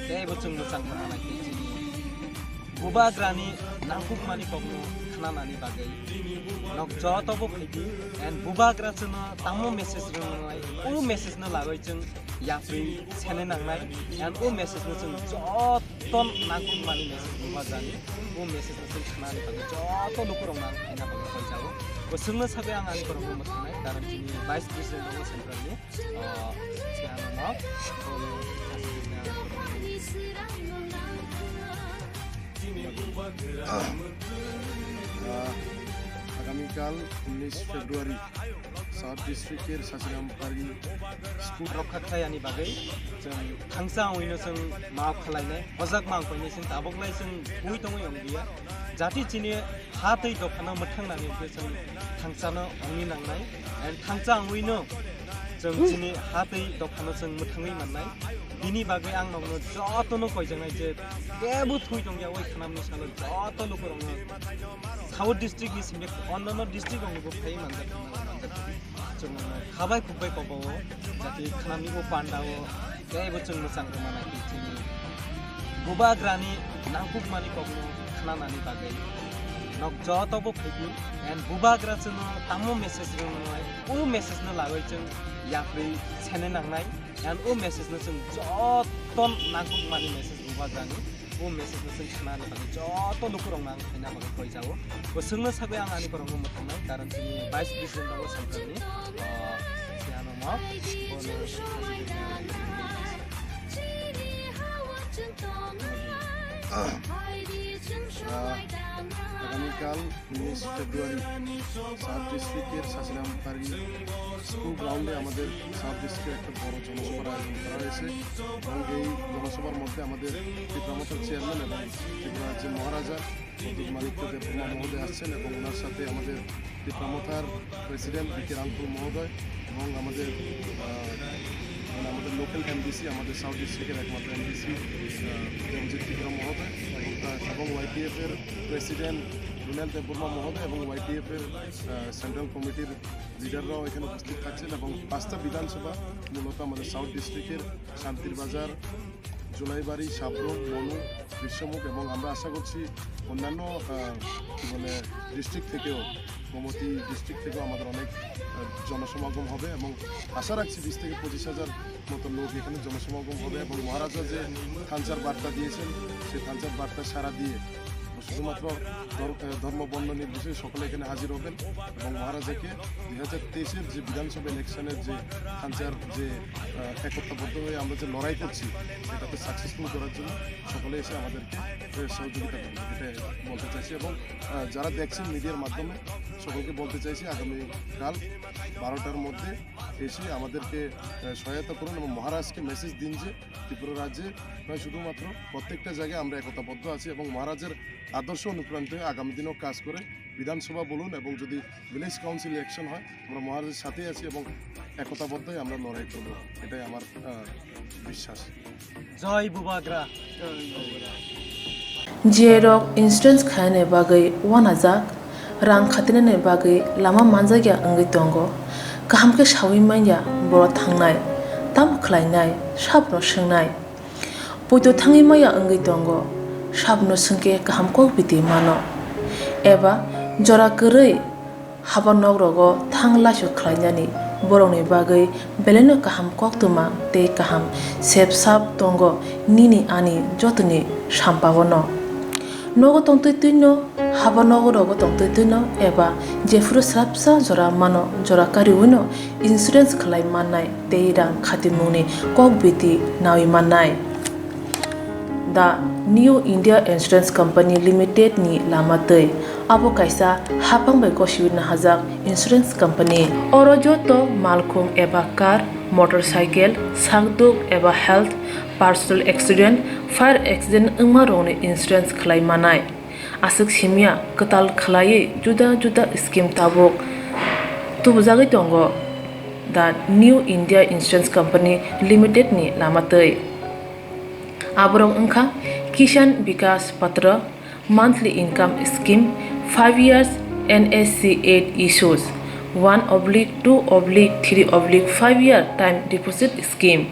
teibo chwng mwchang khna nai tei chini Bubagrani nangkukmani kokno khnanani bagwi nok joto bo phaidi, and bubagra chwngno tamo message rwnai, o message no lagwi chwng yapri sene nangnai, and o message no chwng joto nangkukmani message bubagrani, o message no chwng khnanani bagwi joto lukurokno ang khaina bagwi koi jago. Bo chwngno sagwi ang ani borokno mwthangwi, karon chini vice president rok central ni. Ah, siya ano, no? Ah, আগামীকাল উনিশ ফেব্রুয়ারি সাউথ ডিস্ট্রিক্টের সাসিরামবাড়ি স্কুল রক্ষা খায়ানি বাগৈ chwng thangsa wngwino chwng ma khwlainai, hojak ma wngpainai chwng tabuk lai chwng bui tongwi wngya. Jati chini ha tei dophano mwthang nani hwnkhe chwng thangsano wngwi nangnai. And thangsa wngwino Chwng chini ha tei dophano chwng mwthangwi mannai. Bini bagwi ang nokno jotono koijaknai je kebo thwi tongya oi khnamni salo joto lukurokno South district ni simi onnono district roknibo phaiwi manjak manjak. Chwng nokno khabai khukbai kobo o jati khnamni o panda o teibo chwng mwchang rwma nai tei chini bubagrani nangkukmani kokno khnanani bagwi nok joto bo phaidi and bubagra chwngno tamo message rwnai o message no lagwi chwng yapri sene nangnai and o message no chwng joto nangkukmani message bubagrani o message no chwng khnani bagwi joto lukurokno ang khaina bagwi koijago. Bo chwngno sagwi ang ani borokno mwthangnai, karon chini vice president rogo central ni, ah, Siano Mok, bono আগামীকাল উনিশ ফেব্রুয়ারি সাব ডিস্ট্রিক্টের সাসিরাম park school গ্রাউন্ডে আমাদের সাব ডিস্ট্রিক্টের একটা বড় জনসভার আয়োজন করা হয়েছে এবং এই জনসভার মধ্যে আমাদের ত্রিপুরা মঠের চেয়ারম্যান এবং ত্রিপুরা রাজ্যের মহারাজা প্রদ্যুৎ মাণিক্য দেববর্মা মহোদয় আসছেন এবং ওনার সাথে আমাদের ত্রিপুরা মথার প্রেসিডেন্ট বি কে রামপুর মহোদয় এবং আমাদের, আহ, মানে আমাদের লোকাল এমডিসি, আমাদের সাউথ ডিস্ট্রিক্টের একমাত্র এমডিসি, আহ, রঞ্জিত ত্রিপুরা মহোদয় এবং তা-, এবং ওয়াইটিএফ এর প্রেসিডেন্ট রুনেল দেববর্মা মহোদয় এবং ওয়াইটিএফ এর, আহ, সেন্ট্রাল কমিটির লিডাররাও এখানে উপস্থিত থাকছেন এবং পাঁচটা বিধানসভা, মূলত আমাদের সাউথ ডিস্ট্রিক্টের শান্তির বাজার, জুলাইবাড়ি, সাব্রুম, মনু, বিশ্বমুখ এবং আমরা আশা করছি অন্যান্য, আহ, কি বলে, ডিস্ট্রিক্ট থেকেও, গোমতী ডিস্ট্রিক্ট থেকেও আমাদের অনেক, আহ, জনসমাগম হবে এবং আশা রাখছি বিশ থেকে পঁচিশ হাজার মতো লোক এখানে জনসমাগম হবে এবং মহারাজা যে থানচার বার্তা দিয়েছেন, সেই থানচার বার্তা সাড়া দিয়ে শুধুমাত্র ধর-, আহ, ধর্ম বর্ণ নির্বিশেষে সকলে এখানে হাজির হবেন এবং মহারাজাকে দুই হাজার তেইশের যে বিধানসভা ইলেকশনের যে থানচার যে, আহ, একতাবদ্ধ হয়ে আমরা যে লড়াই করছি, এটাতে সাকসেসফুল করার জন্য সকলে এসে আমাদেরকে, আহ, সহযোগিতা করবেন, এটা বলতে চাইছি। এবং, আহ, যারা দেখছেন মিডিয়ার মাধ্যমে, সকলকে বলতে চাইছি, আগামীকাল বারোটার মধ্যে এসে আমাদেরকে, আহ, সহায়তা করুন এবং মহারাজকে মেসেজ দিন যে ত্রিপুরা রাজ্যে নয়, শুধুমাত্র প্রত্যেকটা জায়গায় আমরা একতাবদ্ধ আছি এবং মহারাজের আদর্শ অনুপ্রাণিত হয়ে আগামী দিনেও কাজ করে বিধানসভা বলুন এবং যদি ভিলেজ কাউন্সিল ইলেকশন হয়, আমরা মহারাজের সাথেই আছি এবং একতাবদ্ধ হয়ে আমরা লড়াই করব, এটাই আমার, আহ, বিশ্বাস। জয় বুবাগ্রা। J rok insurance khaina bagwi uanajak, rang khatinani bagwi lama manjakya wngwi tongo. Kaham khe saui manya borok thangnai, tamo khlainai, sabno swngnai. Poito thangwi maya wngwi tongo, sabno swngkhe kaham kok biti mano. Eba jora kwrwi haba nok rogo thang laisok khlainani borokni bagwi belaino kaham koktwma tei kaham sep sap tongo nini ani jotoni sampao no. Nogo tongtwi twino, haba nogo rogo tongtwi twino eba jephuru swrapsa jora mano, jora kariwino insurance khlai mannai tei rang khatimungni kok biti nawi mannai. The New India Insurance Company Limited ni lama twi. Abo kaisa haphang bai gosiwi nahajak insurance company. Oro joto malkhung eba car, motorcycle, sakduk eba health, personal accident, fire accident wngma rokni insurance khlai manai. Aswk simya kwtal khlaiwi juda juda scheme tabuk tubujagwi tongo the New India Insurance Company Limited ni lama twi. Aborok wngkha Kisan Vikas Patra, monthly income scheme, five years N S C eight issues, one oblique two oblique three oblique five year time deposit scheme.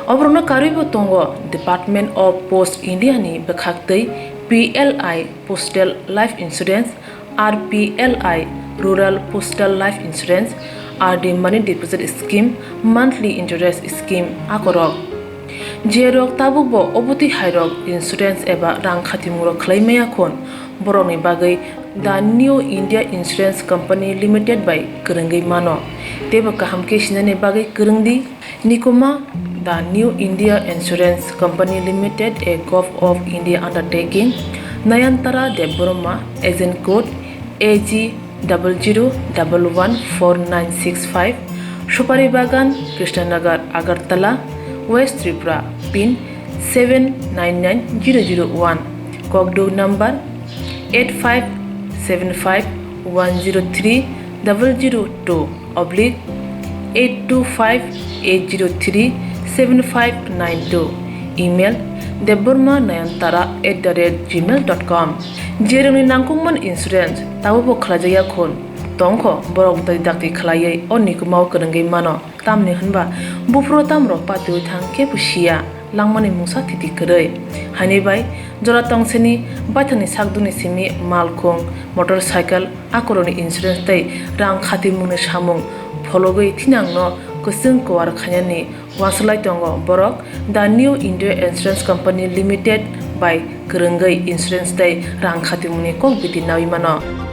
Oborokno karwibo tongo Department of Post India ni bwkhaktwi P L I Postal Life Insurance, R P L I Rural Postal Life Insurance, R D Money Deposit Scheme, Monthly Interest Scheme akorok. Jerok tabukbo obotwi hairok insurance eba rang khatimung rok khlai maya khun, borokni bagwi The New India Insurance Company Limited bai kwrwngwi mano, teibo kaham khe sinani bagwi kwrwng di. Nikuma, The New India Insurance Company Limited, a Govt of India undertaking, Nayantara Debbarma, agent code A G double zero double one four nine six five, Supari Bagan, Krishnanagar, Agartala, West Tripura, pin seven nine nine zero zero one, Kokduk number eight five seven five one zero three double zero two oblique eight two five eight zero three seven five nine two, email debbarma nayantara at the rate gmail dot com. Jerwngni nangkukmani insurance tabukbo khlaijakya khun tongkho, borok dakti dakti khlaiwi o nikumao kwrwngwi mano. Tamni hwnba buphuru tamrok patiwi thang kebo siya, langmani mungsa thiti kwrwi. Haini bai jora tongseni baithangni sakdukni simi malkhung, motorcycle, akorokni insurance tei rang khatimungni samung phologwi thinangno kwchwng kuar khainani uansukhlai tongo borok The New India Insurance Company Limited bai kwrwngwi insurance tei rang khatimungni kok biti naui mano.